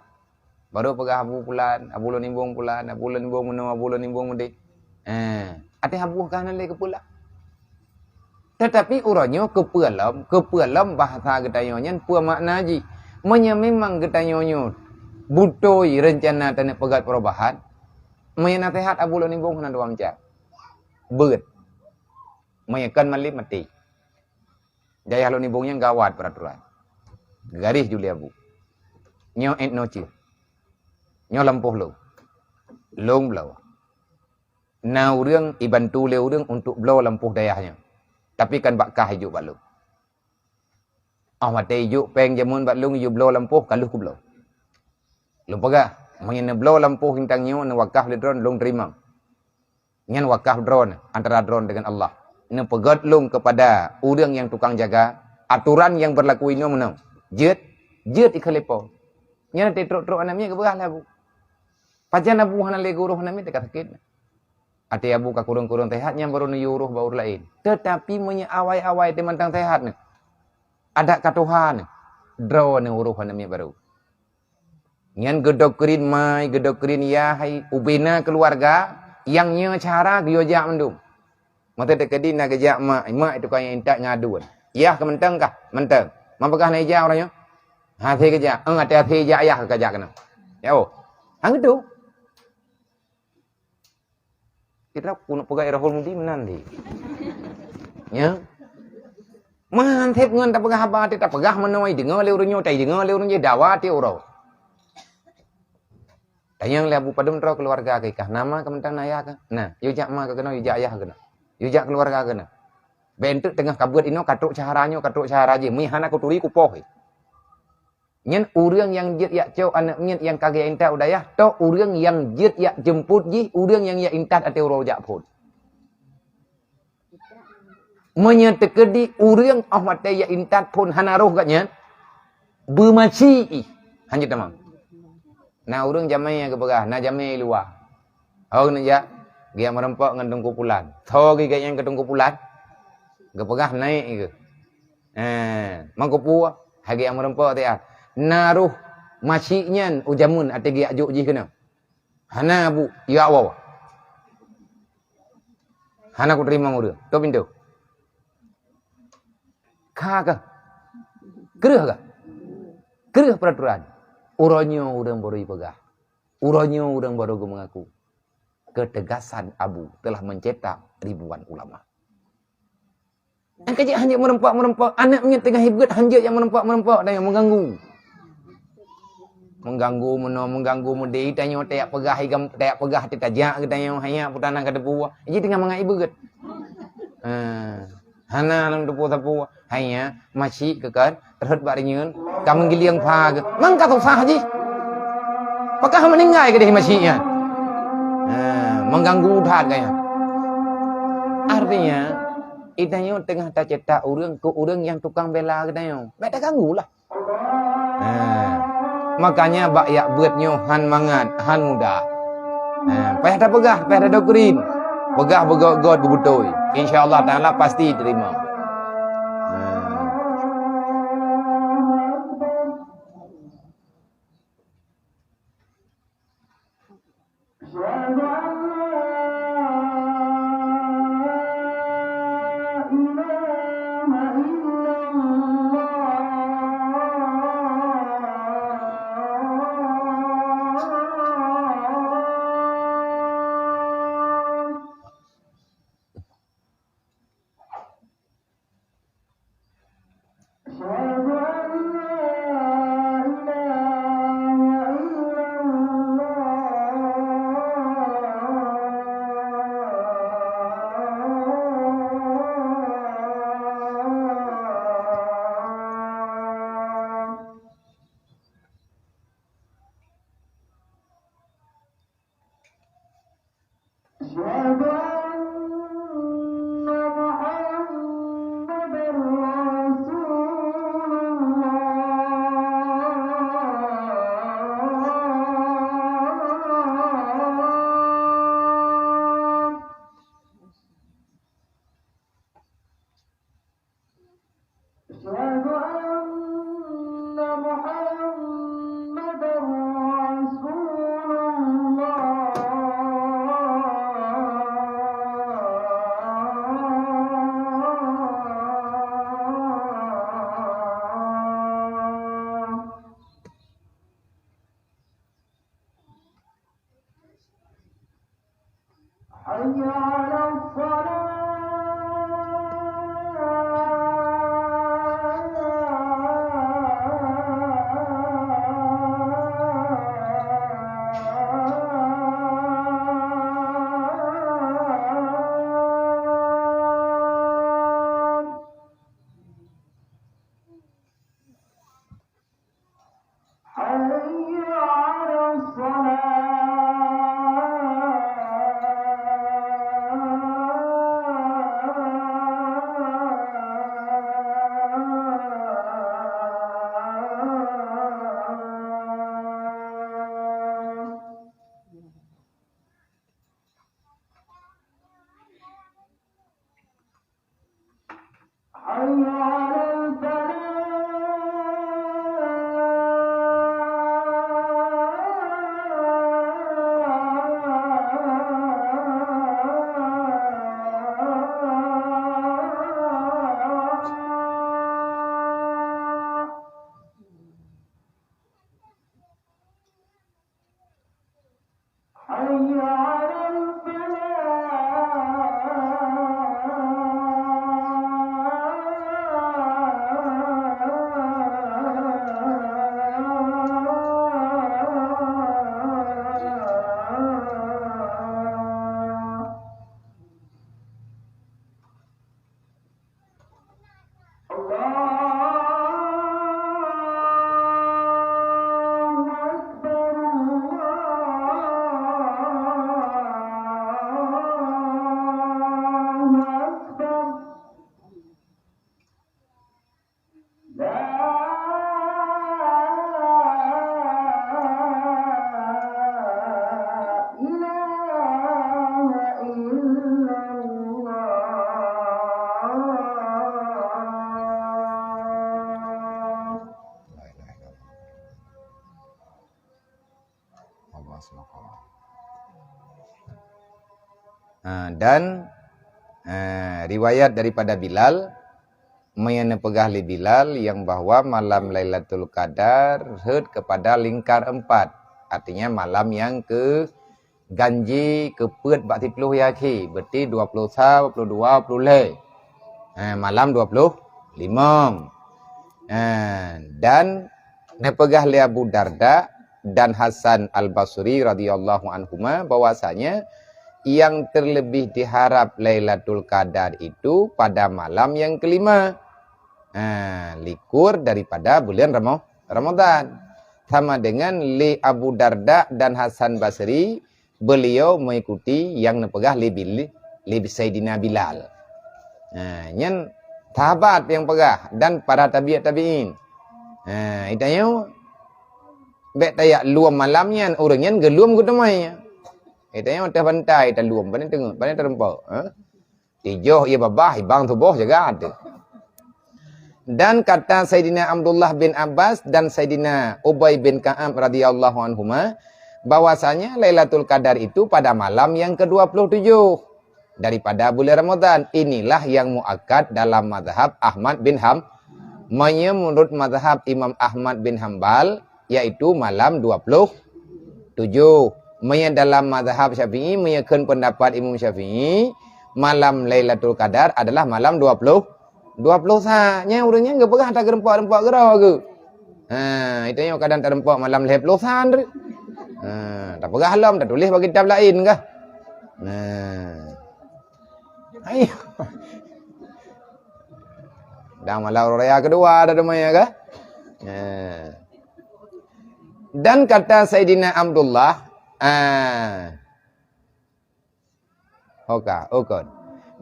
Baru peugah abu pulan, abu lôn imbong pulan, abu lôn imbong meunoe, abu lôn imbong meudeh. Ha, até abu ka hana lé keupeue lah. Tetapi uroe nyoe keupeue lom, keupeue lom bahasa geutanyoe nyan peue makna jih. Meunyoe memang geutanyoe nyoe beutôi reuncana taneuk peugét perubahan, meunyoe naseuhat abu lôn imbong hana dua macam. Beuet. Meunyoe kon malem maté. Dayah lôn imbong nyan gawat peraturan. Garis juli abu. Nyoe etno cit. Nyoe lampôh lôn. Lôn bloe. Na ureuëng ibantu lé ureuëng untuk bloe lampôh dayah nyoe. Tapi kan bak kah ijok bak lôn. Oh watée ijok péng jameun bak lôn ijok bloe lampôh ka lheueh kubloe. Lôn peugah, meunyoe neubloe lampôh bintang nyoe neuwakaf lé droe lôn teurimong. Nyan wakaf droe antara droe dengan Allah. Neupeugét lôn keupada ureuëng nyang tukang jaga, atoran nyang beurlaku inoe meunoe. Jeuet, jeuet ikheun lé po. Nyan até trok-trok aneuk miet geupeugah lé abu. Pajan abu hana lé gurôh aneuk miet teuka sakét. Até abu ka kureueng-kureueng sehat nyan baru neuyue uroh bak ureuëng laén. Teutapi meunyoe awai-awai teumantang sehat nyoe, adak ka tuha nyoe, droe neuuroh aneuk miet baru. Nyan geudoktrin mai, geudoktrin yah hai ubena keuluwarga nyang nyoe cara geuyue jak mandum. Mata teukeudi na geujak mak, mak itu kan nyang intat ngadun. Yah keu mantong kah? Mantong. Meunyo peugah na ija uroe nyoe? Hase geujak. Eung até hase ija yah ka jak keunoe. Ya oh. Hang itu. Kita keuneuk peugah Irhul Mudi meunan di. Ya. Man seb ngon tapeugah haba teuh tapeugah meunoe deungoe lé ureuëng nyoe, tai deungoe lé ureuëng jih dawa teuh uroe. Tanyong lé abu padum droe keuluwarga kah, nama keuh mantong na yah keuh. Nah, yue jak ma keuh keunoe, yue jak yah keuh keunoe. Yue jak keuluwarga keuh keunoe. Bentuk teungoh kabeuet inoe katrok syahara nyoe, katrok syahara jih. Meuhana kuturi kupoh. Nyan ureuëng nyang jeuet jak cok aneuk miet nyang ka geuintat u dayah, toh ureuëng nyang jeuet jak jeumput jih, ureuëng nyang jak intat até uroe jak phon. Meunyoe teukeudi ureuëng óh watée jak intat phon hana roh gobnyan, beumaci ih, hanjeuet tamong. Na ureuëng jamé nyang geupeugah, na jamé i luwa. Ho keuneuk jak, geujak meurumpok ngon Teungku Pulan. Tho geuh gobnyan keu Teungku Pulan. Geupeugah naik ke. Eh, mangko pue, hagi nyang meureumpok tiat. Na roh masyik nyan u jameun até geujak jok jih keunoe. Hana bu, ya Allah. Hana kuteurimong ureuëng. Toh pintoe. Ka kah? Kreueh kah? Kreueh peuraturan. Uroe nyoe ureuëng baru jipeugah. Uroe nyoe ureuëng baru geumeungaku. Keutegasan Abu telah mencetak ribuan ulama. Nyang kajak hanjeuet meureumpok-meureumpok, aneuk miet teungoh hibuet hanjeuet nyang meureumpok-meureumpok dan nyang mengganggu. Mengganggu meunoe, mengganggu meudeh, tanyoe tajak peugah igam, tajak peugah teutajak geutanyoe, hanya putana ka teupeu, jih teungoh mangat ibeut. Ha. Hana lam teupeu sapeue, hanya masyik keukan, terhot bak rinyeun, ka meugiling pha geuh. Mang ka susah jih. Pakah meuninggai keudeh masyik nyan. Ha, mengganggu that gaya. Artinya, geutanyoe teungoh tacetak ureuëng keu ureuëng nyang tukang bela geutanyoe. Bèk taganggu lah. Ha. Makanya bak jak beuet nyoe han mangat, han mudah. Ha. Payah tapeugah, payah tadokrin. Peugah beugöt-göt beubeutôi. Insya Allah Taala pasti teurimong. Ha. أشهد أن لا إله إلا الله. أشهد أن لا إله إلا الله. أشهد أن محمدا رسول الله. أشهد أن محمدا رسول الله. حي على الصلاة. حي على الصلاة. حي على الفلاح. حي على الفلاح. Ha, dan, ha, riwayat daripada Bilal, meunyoe neupeugah lé Bilal nyang bahwa malam Lailatul Qadar rhot keupada lingkar empat. Artinya malam nyang keu ganji keupeuet bak siplôh nyang akhé, berarti dua ploh sa, dua ploh dua, dua ploh lhèe. Ha, malam dua ploh limong. Ha, dan neupeugah lé Abu Darda dan Hasan Al-Basri radhiyallahu anhuma bahwasanya yang terlebih diharap Lailatul Qadar itu pada malam yang kelima. Ha, likur daripada bulan Ramo-, Ramadan. Sama dengan lé Abu Darda dan Hasan Basri, beliau mengikuti yang neupeugah lé Bil-, lé Saidina Bilal. Ha, nyan sahabat nyang peugah dan para tabi'ut tabi'in. Ha, geutanyoe bèk tajak lom malam nyan, ureueng nyan geulom geuteumé. Geutanyoe teuh bantai talom, pane teungeut, pane teurumpok, ha? Tijoh ie babah, ibang tuboh jaga teuh. Dan kata Saidina Abdullah bin Abbas dan Saidina Ubay bin Ka'ab radhiyallahu anhuma, bahwasanya Lailatul Qadar itu pada malam yang kedua puluh tujuh daripada bulan Ramadan. Inilah yang muakkad dalam mazhab Ahmad bin Ham-, meunyoe menurut mazhab Imam Ahmad bin Hambal, yaitu malam dua puluh tujuh. Meunyoe dalam mazhab Syafi'i, meunyoe kheun pendapat Imam Syafi'i, malam Lailatul Qadar adalah malam dua puluh, dua puluh sa. Nyan ureueng nyan geupeugah ata geureumpok-reumpok keudroe geuh. Ha, geutanyoe kadang tareumpok malam lhèe ploh sa. Ha, tapeugah lom, tatuléh bak kitab laén kah? Nah. Ayo. Dan malam raya kedua dah teumanya kah? Nah. Dan kata Saidina Abdullah, ah, oka, okon.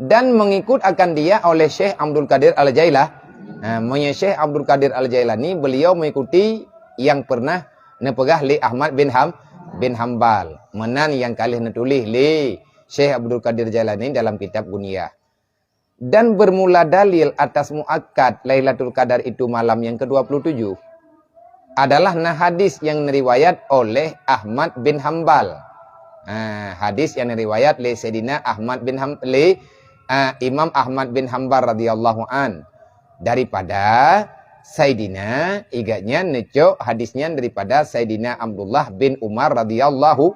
Dan mengikut akan dia oleh Syekh Abdul Qadir Al-Jailah. Ha, meunyoe Syekh Abdul Qadir Al-Jailani, beliau mengikuti yang pernah neupeugah lé Ahmad bin Ham-, bin Hambal. Meunan nyang ka lheueh neutuléh lé Syekh Abdul Qadir Jailani dalam kitab Gunyah. Dan bermula dalil atas muakkad Lailatul Qadar itu malam yang kedua puluh tujuh adalah na hadis yang riwayat oleh Ahmad bin Hambal. Ha, hadis yang riwayat lé Saidina Ahmad bin Ham-, lé, ah, Imam Ahmad bin Hambal radhiyallahu an. Daripada Saidina, igat nyan neucok hadis nyan daripada Saidina Abdullah bin Umar radhiyallahu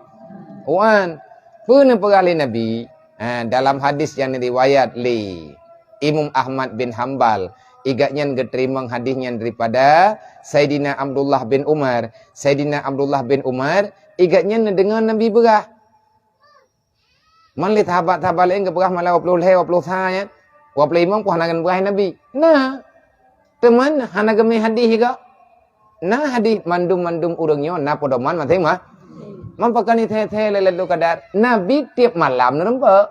an. Peue neupeugah lé Nabi? Ha, dalam hadis nyang riwayat lé Imam Ahmad bin Hambal, igat nyan geuteurimong hadis nyan daripada Saidina Abdullah bin Umar. Saidina Abdullah bin Umar, igat nyan neudeungoe Nabi peugah. Man lé sahabat-sahabat laén geupeugah malam dua puluh lhèe, dua puluh sa nyan, dua puluh limong pih hana geupeugah Nabi. Na. Teuma hana geumé hadis juga. Na hadis mandum-mandum ureueng nyoe na pedoman maséng-ma-, meupakan thèe-thèe Lailatul Qadar. Nabi tiep malam neureumpok.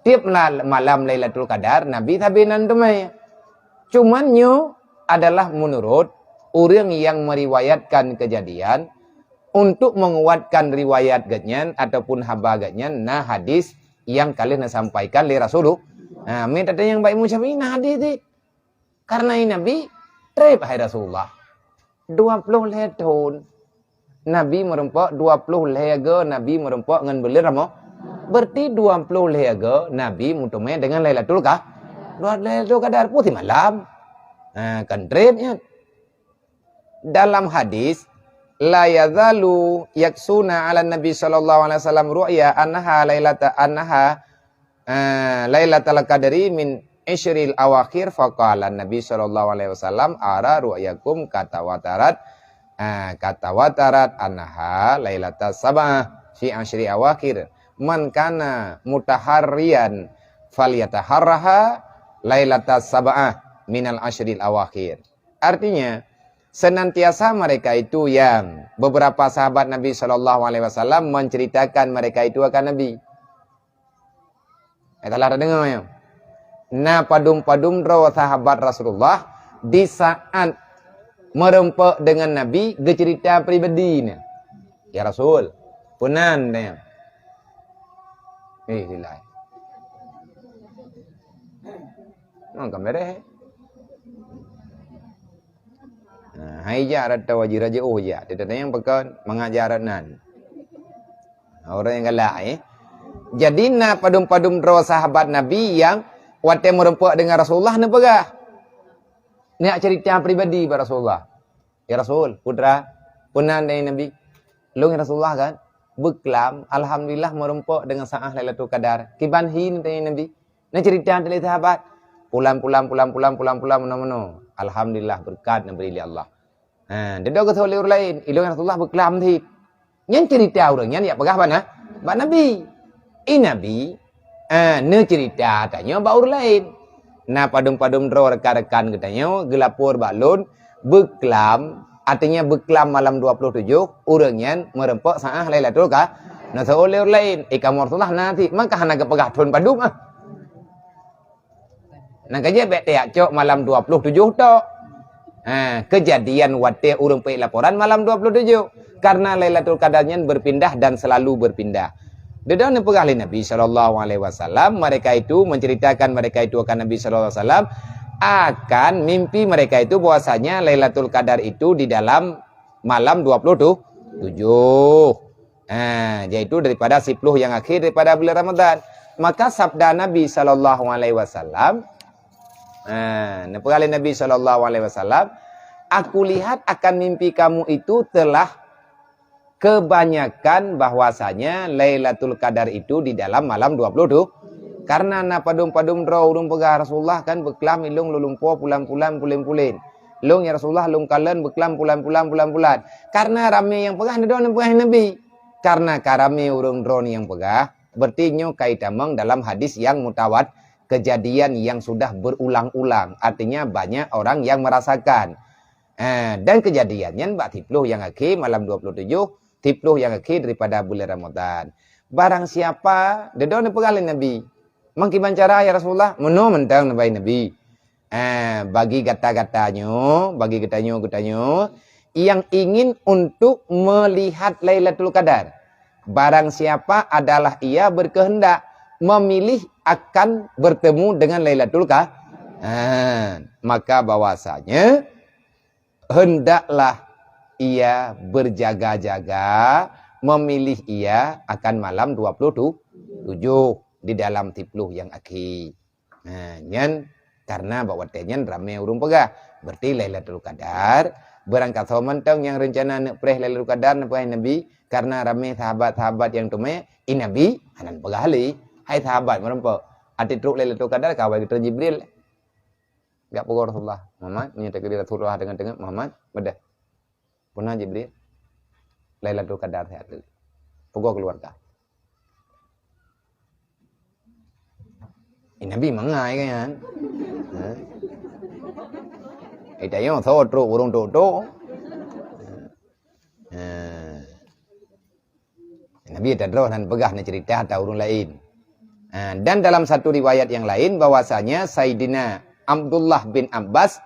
Tiep la-, malam Lailatul Qadar, Nabi sabe nan teumé. Cuman nyoe adalah menurut ureueng nyang meriwayatkan kejadian, untuk menguatkan riwayat geuhnyan ataupun haba geuhnyan na hadis nyang ka lheueh neusampaikan lé Rasulullah. Ha, meutatanyong bak Imam Syafi'i na hadis di. Karena Nabi trép hai Rasulullah. Dua puluh lhèe thon Nabi meureumpok, dua puluh lhèe go Nabi meureumpok ngon buleuen Ramo-, berarti dua puluh lhèe go Nabi meuteumé dengan Lailatul Qadar. Dua Lailatul Qadar putih malam. Ha, kan trép nyan. Dalam hadis, "La yazalu yaksuna 'ala Nabi sallallahu alaihi wasallam ru'ya annaha lailata, annaha, eh, lailatal qadri min isyril awakhir." Faqala Nabi sallallahu alaihi wasallam, "Ara ru'yakum katawatarat, eh, katawatarat annaha lailatas sab'ah fi asyri awakhir. Man kana mutaharriyan falyataharraha lailatas sab'ah minal asyril awakhir." Artinya, senantiasa mereka itu yang beberapa sahabat Nabi sallallahu alaihi wasallam menceritakan mereka itu akan Nabi. Eh, salah tak dengar ya. Na padum-padum droe sahabat Rasulullah di saat meureumpok dengan Nabi geucerita pribadi na. "Ya Rasul, peunan tanya." Eh, silai. Mang kamereh. Nah, hai jak rata wajib raja oh jak. Teutatanyong pakon mangat jak rat nan. Orang nyang galak, eh. Jadi na padum-padum droe sahabat Nabi nyang watée meurumpok dengan Rasulullah neupeugah. Nyak cerita pribadi bak Rasulullah. "Ya Rasul, putra, peue na tanyong Nabi?" "Lôn ya Rasulullah kan, beuklam, alhamdulillah meurumpok dengan saah Lailatul Qadar." "Kiban hi?" tanyong Nabi. Na cerita teuh lé sahabat. "Pulan, pulan, pulan, pulan, pulan, pulan, meunoe, meunoe. Alhamdulillah, beureukat neubri lé Allah." Ha, dudoe geutho lé ureuëng laén, "Ilôn ya Rasulullah beuklam cit." Nyan cerita ureuëng nyan jak peugah bak na-, bak Nabi. I Nabi, ha, neucerita tanyoe bak ureuëng laén. Na padum-padum droe rekan-rekan geutanyoe geulapor bak lôn, beuklam, artinya beuklam malam dua puluh tujoh, ureuëng nyan meurumpok saah Lailatul Qadar. Na seuôt lé ureuëng laén, "Eh, kamoe Rasulullah na cit, maka hana geupeugah thon padum ah." Nyang ka jeuet bék tajak cok malam dua puluh tujoh tok. Ha, kejadian watée ureuëng peuék laporan malam dua puluh tujoh. Karena Lailatul Qadar nyan berpindah dan selalu berpindah. Dudoe neupeugah lé Nabi sallallahu alaihi wasallam, mereka itu menceritakan mereka itu akan Nabi sallallahu alaihi wasallam, akan mimpi mereka itu bahwasanya Lailatul Qadar itu di dalam malam dua puluh tujoh. Ha, yaitu daripada siploh nyang akhé daripada bulan Ramadan. Maka sabda Nabi sallallahu alaihi wasallam, ha, neupeugah lé Nabi sallallahu alaihi wasallam, "Aku lihat akan mimpi kamu itu telah kebanyakan bahwasanya Lailatul Qadar itu di dalam malam dua puluh tujoh." Karena na padum-padum droe ureuëng peugah, "Rasulullah kan beuklam ilôn lôn lumpoe pulan-pulan, pulen-pulen. Lôn ya Rasulullah lôn kalon beuklam pulan-pulan, pulan-pulan." Karena ramé nyang peugah, dudoe neupeugah Nabi. Karena ka ramé ureuëng droeneuh nyang peugah, berarti nyoe ka itamong dalam hadis nyang mutawat-, kejadian yang sudah berulang-ulang. Artinya banyak orang yang merasakan. Ha, dan kejadian nyan bak siploh nyang akhé malam dua puluh tujoh, siploh nyang akhé daripada bulan Ramadan. Barang siapa, dudoe neupeugah lé Nabi, "Meukiban cara ya Rasulullah?" "Meunoe mantong," neupeugah Nabi. Ha, bagi gata-gata nyoe, bagi geutanyoe, geutanyoe yang ingin untuk melihat Lailatul Qadar. Barang siapa adalah ia berkehendak memilih akan bertemu dengan Lailatul Qadar. Ha, maka bahwasanya hendaklah ia berjaga-jaga memilih ia akan malam dua puluh tujoh di dalam siploh nyang akhé. Ha, nyan karena bak watée nyan ramé ureuëng peugah, berarti Lailatul Qadar, barangkasoe mantong nyang reuncana neuk preh Lailatul Qadar neupeugah Nabi, karena ramé sahabat-sahabat nyang teumé, i Nabi hana neupeugah lé, "Hai sahabat meurumpok, até trok Lailatul Qadar ka awai geutrön Jibril." Jak peugoe Rasulullah, "Muhammad, meunyoe takdir Rasulullah deungon-deungon, Muhammad, beudeh." "Peue na Jibril?" "Lailatul Qadar siat teuk." Peugoe keuluwarga. Eh, Nabi mangai kan? Ha? Eh, tanyoe soe trok ureuëng tok-tok? Ha. Nabi tadroh nan peugah na cerita atau ureuëng lain. Ha, dan dalam satu riwayat yang lain bahwasanya Saidina Abdullah bin Abbas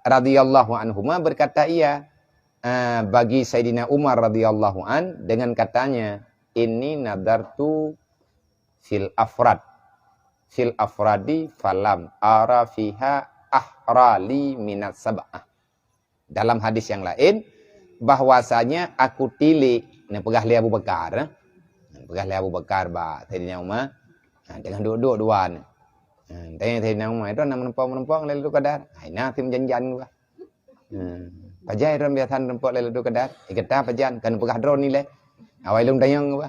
radhiyallahu anhuma berkata ia, ha, bagi Saidina Umar radhiyallahu an dengan katanya, "Inni nadartu fil afrad, fil afradi falam ara fiha ahrali minat sab'ah." Dalam hadis yang lain, bahwasanya aku tilik, neupeugah lé Abu Bakar, eh? Neupeugah lé Abu Bakar bak Saidina Umar, ha, teungoh duek-duek dua ni. Ha, tanya Saidina Umar, "Itu na meureumpok-meureumpok ngon Lailatul Qadar?" "Hai na, si meujan-jan geuh." Ha, "Pajan droe biasa meureumpok Lailatul Qadar?" "Eh, gata pajan, kan peugah droe nilai. Awai lôn tanyong geuh."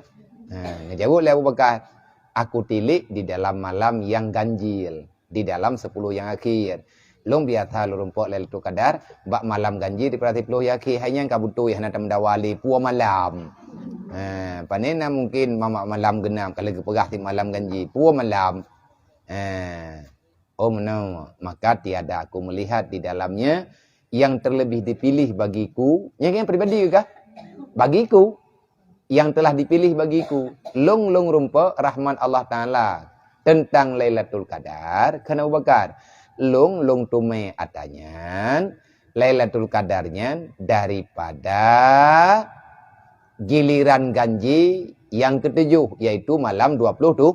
Ha, neujaweueb lé Abu Bakar, "Aku tilik di dalam malam yang ganjil." Di dalam sepuluh nyang akhé. Lôn biasa lôn rumpok Lailatul Qadar bak malam ganjil di peulasih ploh nyang akhé. Hai nyan ka beutôi hana tameudawa lé, pue malam. Ha, pane na mungkin ma-, ma-, malam genap ka lheueh geupeugah di malam ganjil, pue malam. Ha. Oh, meunoe, maka tiada aku melihat di dalamnya yang terlebih dipilih bagiku. Nyang pribadi kah? Bagiku. Yang telah dipilih bagiku. Lôn, lôn rumpok rahmat Allah Taala teuntang Lailatul Qadar, kheun Abu Bakar. Lôn, lôn teumé ata nyan, Lailatul Qadar nyan daripada giliran ganjil nyang ketujoh, yaitu malam dua puluh tu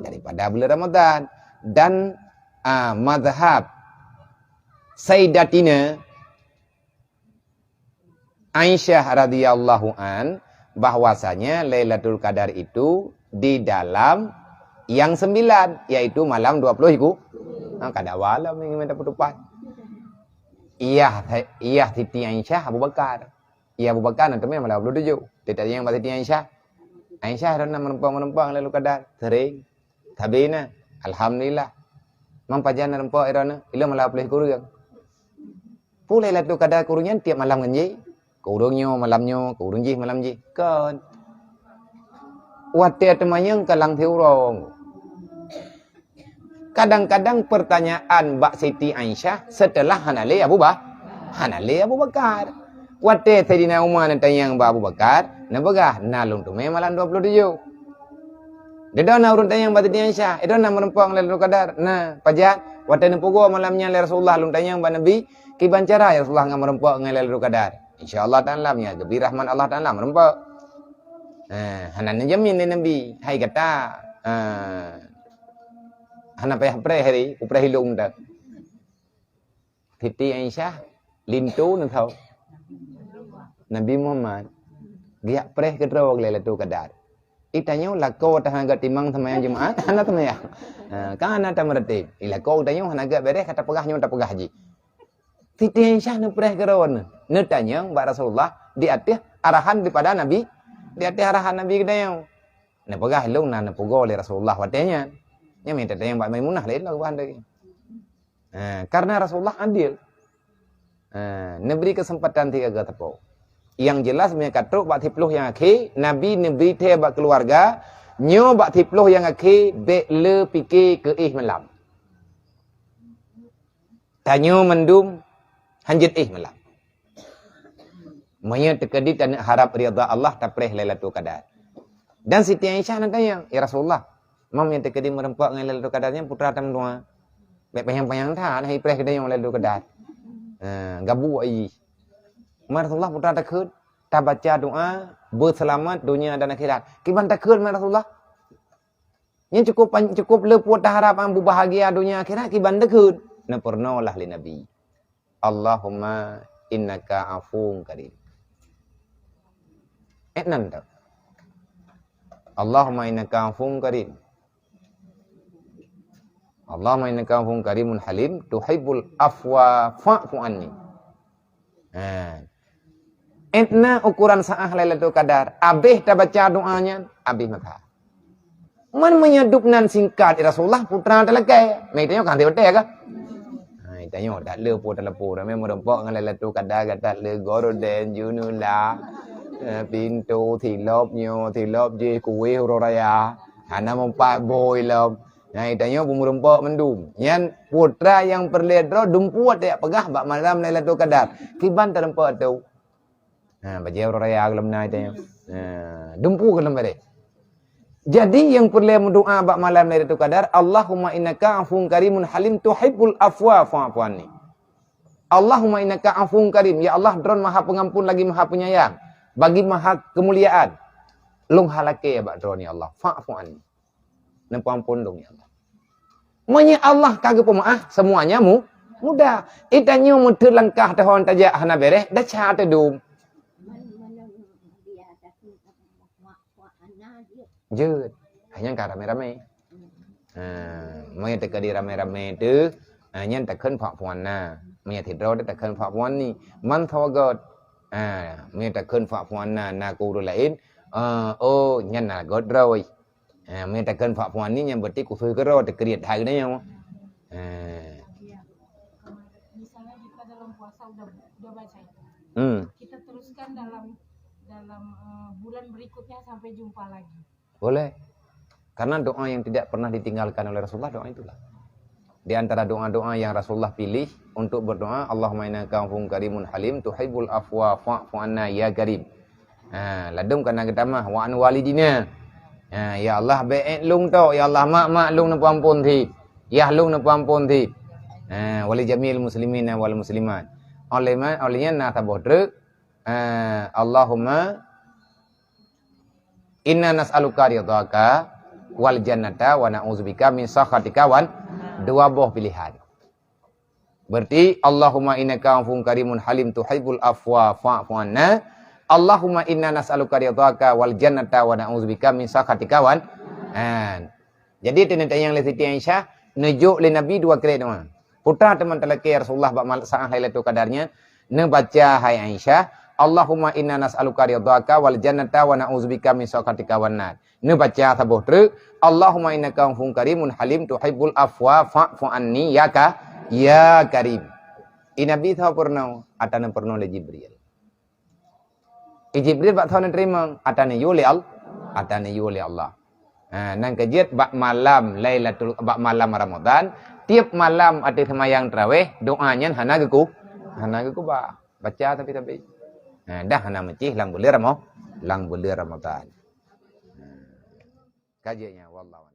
daripada bulan Ramadan. Dan, ah, mazhab Sayyidatina Aisyah radhiyallahu an, bahwasanya Lailatul Qadar itu di dalam yang sembilan, yaitu malam dua puluh iku. Ha, kada wala minggu minta petupat. Iyah, iyah Siti Aisyah Abu Bakar. Iyah Abu Bakar na teumé malam dua puluh tujuh. Teuka nyang bak Siti Aisyah. Aisyah, droeneuh meureumpok-meureumpok Lailatul Qadar. Sering. Sabe na. Alhamdulillah. Mang pajan na meureumpok droeneuh? Ilôn malam dua puluh kureueng. Peue Lailatul Qadar kureueng nyan tiep malam ngon jih? Kureueng nyoe malam nyoe, kureueng jih malam jih. Kon. Watée teumanyong ka lam siuroe. Kadang-kadang pertanyaan bak Siti Aisyah setelah hana lé Abu Ba-, hana lé Abu Bakar. Watée Saidina Umar neutanyong bak Abu Bakar, neupeugah, "Na lôn teumé malam dua puluh tujoh." Di droeneuh ureuëng tanyong bak Siti Aisyah, "Eh, droeneuh na meureumpok ngon Lailatul Qadar?" "Na." "Pajan?" "Watée neupeugoe malam nyan lé Rasulullah lôn tanyong bak Nabi, kiban cara ya Rasulullah ngon meureumpok ngon Lailatul Qadar?" Insya Allah Taala, meunyo geubri rahmat Allah Taala meureumpok. Eh, hana neujamin lé Nabi, hai gata, eh, hana payah preh hari, kupreh ilôn dak. Siti Aisyah, linto neutho. Nabi Muhammad, geujak preh keudroe Lailatul Qadar. Itanyoe lakoe teuh hana geutimang seumayang Jumaat, hana seumayang. Ha, kan hana tameureuti. Ilakoe itanyoe hana geubeureh, ka tapeugah nyoe tapeugah jih. Siti Aisyah neupreh keudroe neuh. Neutanyong bak Rasulullah di ateueh arahan daripada Nabi, di ateueh arahan Nabi geutanyoe. Neupeugah lôn na neupeugoe lé Rasulullah watée nyan. Nyan mita tanyong bak Maimunah laén lah ubah lagée. Ha, karena Rasulullah adil. Ha, neubri keuseumpatan tiga gata po. Yang jelas meunyo ka trok bak siploh nyang akhé, Nabi neubri thée bak keuluwarga, nyoe bak siploh nyang akhé bék le pike keu éh malam. Tanyoe mandum hanjeuet éh malam. Meunyoe teukeudi taneuk harab ridha Allah, tapreh Lailatul Qadar. Dan Siti Aisyah na tanyong, "Ya Rasulullah, mam nyang teukeudi meureumpok ngon Lailatul Qadar nyan putra tameudoa. Bék panyang-panyang that, hai preh keudroe Lailatul Qadar." Ha, gabu ai. "Ma Rasulullah, putra takheun, tabaca doa beuseulamat donya dan akhirat." "Kiban takheun, ma Rasulullah?" Nyan cukup pan-, cukup le puet taharab, ah, bubahgia donya akhirat kiban takheun. Neupeurunoe lah lé Nabi. Allahumma innaka afuwun karim. Eh, nan tau. Allahumma innaka afuwun karim. Allahumma innaka afuwun karimun halim tuhibbul afwa fa'fu anni. Ha. Etna ukuran saah Lailatul Qadar. Abéh tabaca doa nyan, abéh masa. Man meunyoe dub nan singkat, ya Rasulullah, putra talakée. Meutanyoe kan tieb-tieb ka? Hai, tanyoe, dak le po telepon. Ramé meureumpok ngon Lailatul Qadar, gata le gorden, junula. Eh, pintoe, silop nyoe, silop jih, kueh uroe raya. Hana meupat boi lom. Hai, tanyoe, beumeureumpok mandum. Nyan putra nyang peureulée droe dumpeue tajak peugah bak malam Lailatul Qadar. Kiban teureumpok tu. Ha, bajée uroe raya gohlom na tanyoe. Ha, dumpeue gohlom bareh. Jadi, nyang peureulée meudoa bak malam Lailatul Qadar, "Allahumma innaka afuwun karimun halim tuhibbul afwa fa'fu anni." "Allahumma innaka afuwun karim." Ya Allah, Droen Maha Pengampun lagi Maha Penyayang, bagi Maha Kemuliaan. Lôn halakée bak Droen, ya Allah. Fa'fu anni. Neupeuampôn lôn, ya Allah. Meunyoe Allah ka geupeumaáh, semuanya mu-, mudah. Itanyoe meuteulangkah teuhon tajak hana bereh, desya teudum. Jeuet. Hanya ka ramé-ramé. Ha, meunyoe teukeudi ramé-ramé teuh, ha, nyan takheun fa'fu anna. Meunyoe sidroe teuh takheun fa'fu anni. Man sawagot. Ha, meunyoe takheun fa'fu anna, na keu ureuëng laén, ha, oh, nyan na göt droe. Ha, meunyoe takheun fa'fu anni nyan berarti khusus keudroe teukriet hai geutanyoe. Ha. Iya. Misalnya kita dalam puasa udah, udah baca ya. Hmm. Kita teruskan dalam, dalam, eh, bulan berikutnya sampai jumpa lagi. Boleh. Karena doa yang tidak pernah ditinggalkan oleh Rasulullah, doa itulah. Di antara doa-doa yang Rasulullah pilih untuk berdoa, "Allahumma innaka afuwun karimun halim tuhibbul afwa fa'fu anna ya karim." Ha, ladum kana geutamah, "Wa an walidina." Ha, ya Allah, bék lôn tok, ya Allah, mak-mak lôn neupeuampôn cit. Yah lôn neupeuampôn cit. Ha, wali jami'il muslimina wal muslimat. Oleh ma-, oleh nyan na saboh treuk, ha, Allahumma inna nas'aluka ridhaka wal jannata wa na'udzubika min sakhatika wan, dua boh pilihan. Berarti, "Allahumma innaka afuwun karimun halim tuhibbul afwa fa'fu anna." "Allahumma inna nas'aluka ridhaka wal jannata wa na'udzubika min sakhatika wan." Ha. Jadi, teuneuh tanyong lé Siti Aisyah, neujok lé Nabi dua kali doa. Putra teuma talakée Rasulullah bak mal-, saat Lailatul Qadar nyan, neubaca hai Aisyah, "Allahumma inna nas'aluka ridhaka wal jannata wa na'udzubika min sakhatika wan nar." Neubaca saboh treuk, "Allahumma innaka 'afuwun karimun halim tuhibbul afwa fa'fu anni ya ka-, ya karim." I Nabi tho peurunoe, ata neupeurunoe lé Jibril. I Jibril bak tho neuteurimong, ata neuyue lé Al-, ata neuyue lé Allah. Ha, nyan keuh jeuet bak malam Lailatul, bak malam Ramadan, tiep malam ateueh seumayang tarawih, doa nyan hana geuku-, hana geukeubah. Baca tapi-tapi. Ha, dah hana meucih lam buleuen Ramo-, lam buleuen Ramadan. Ha. Ka jeuet nyan, wallahu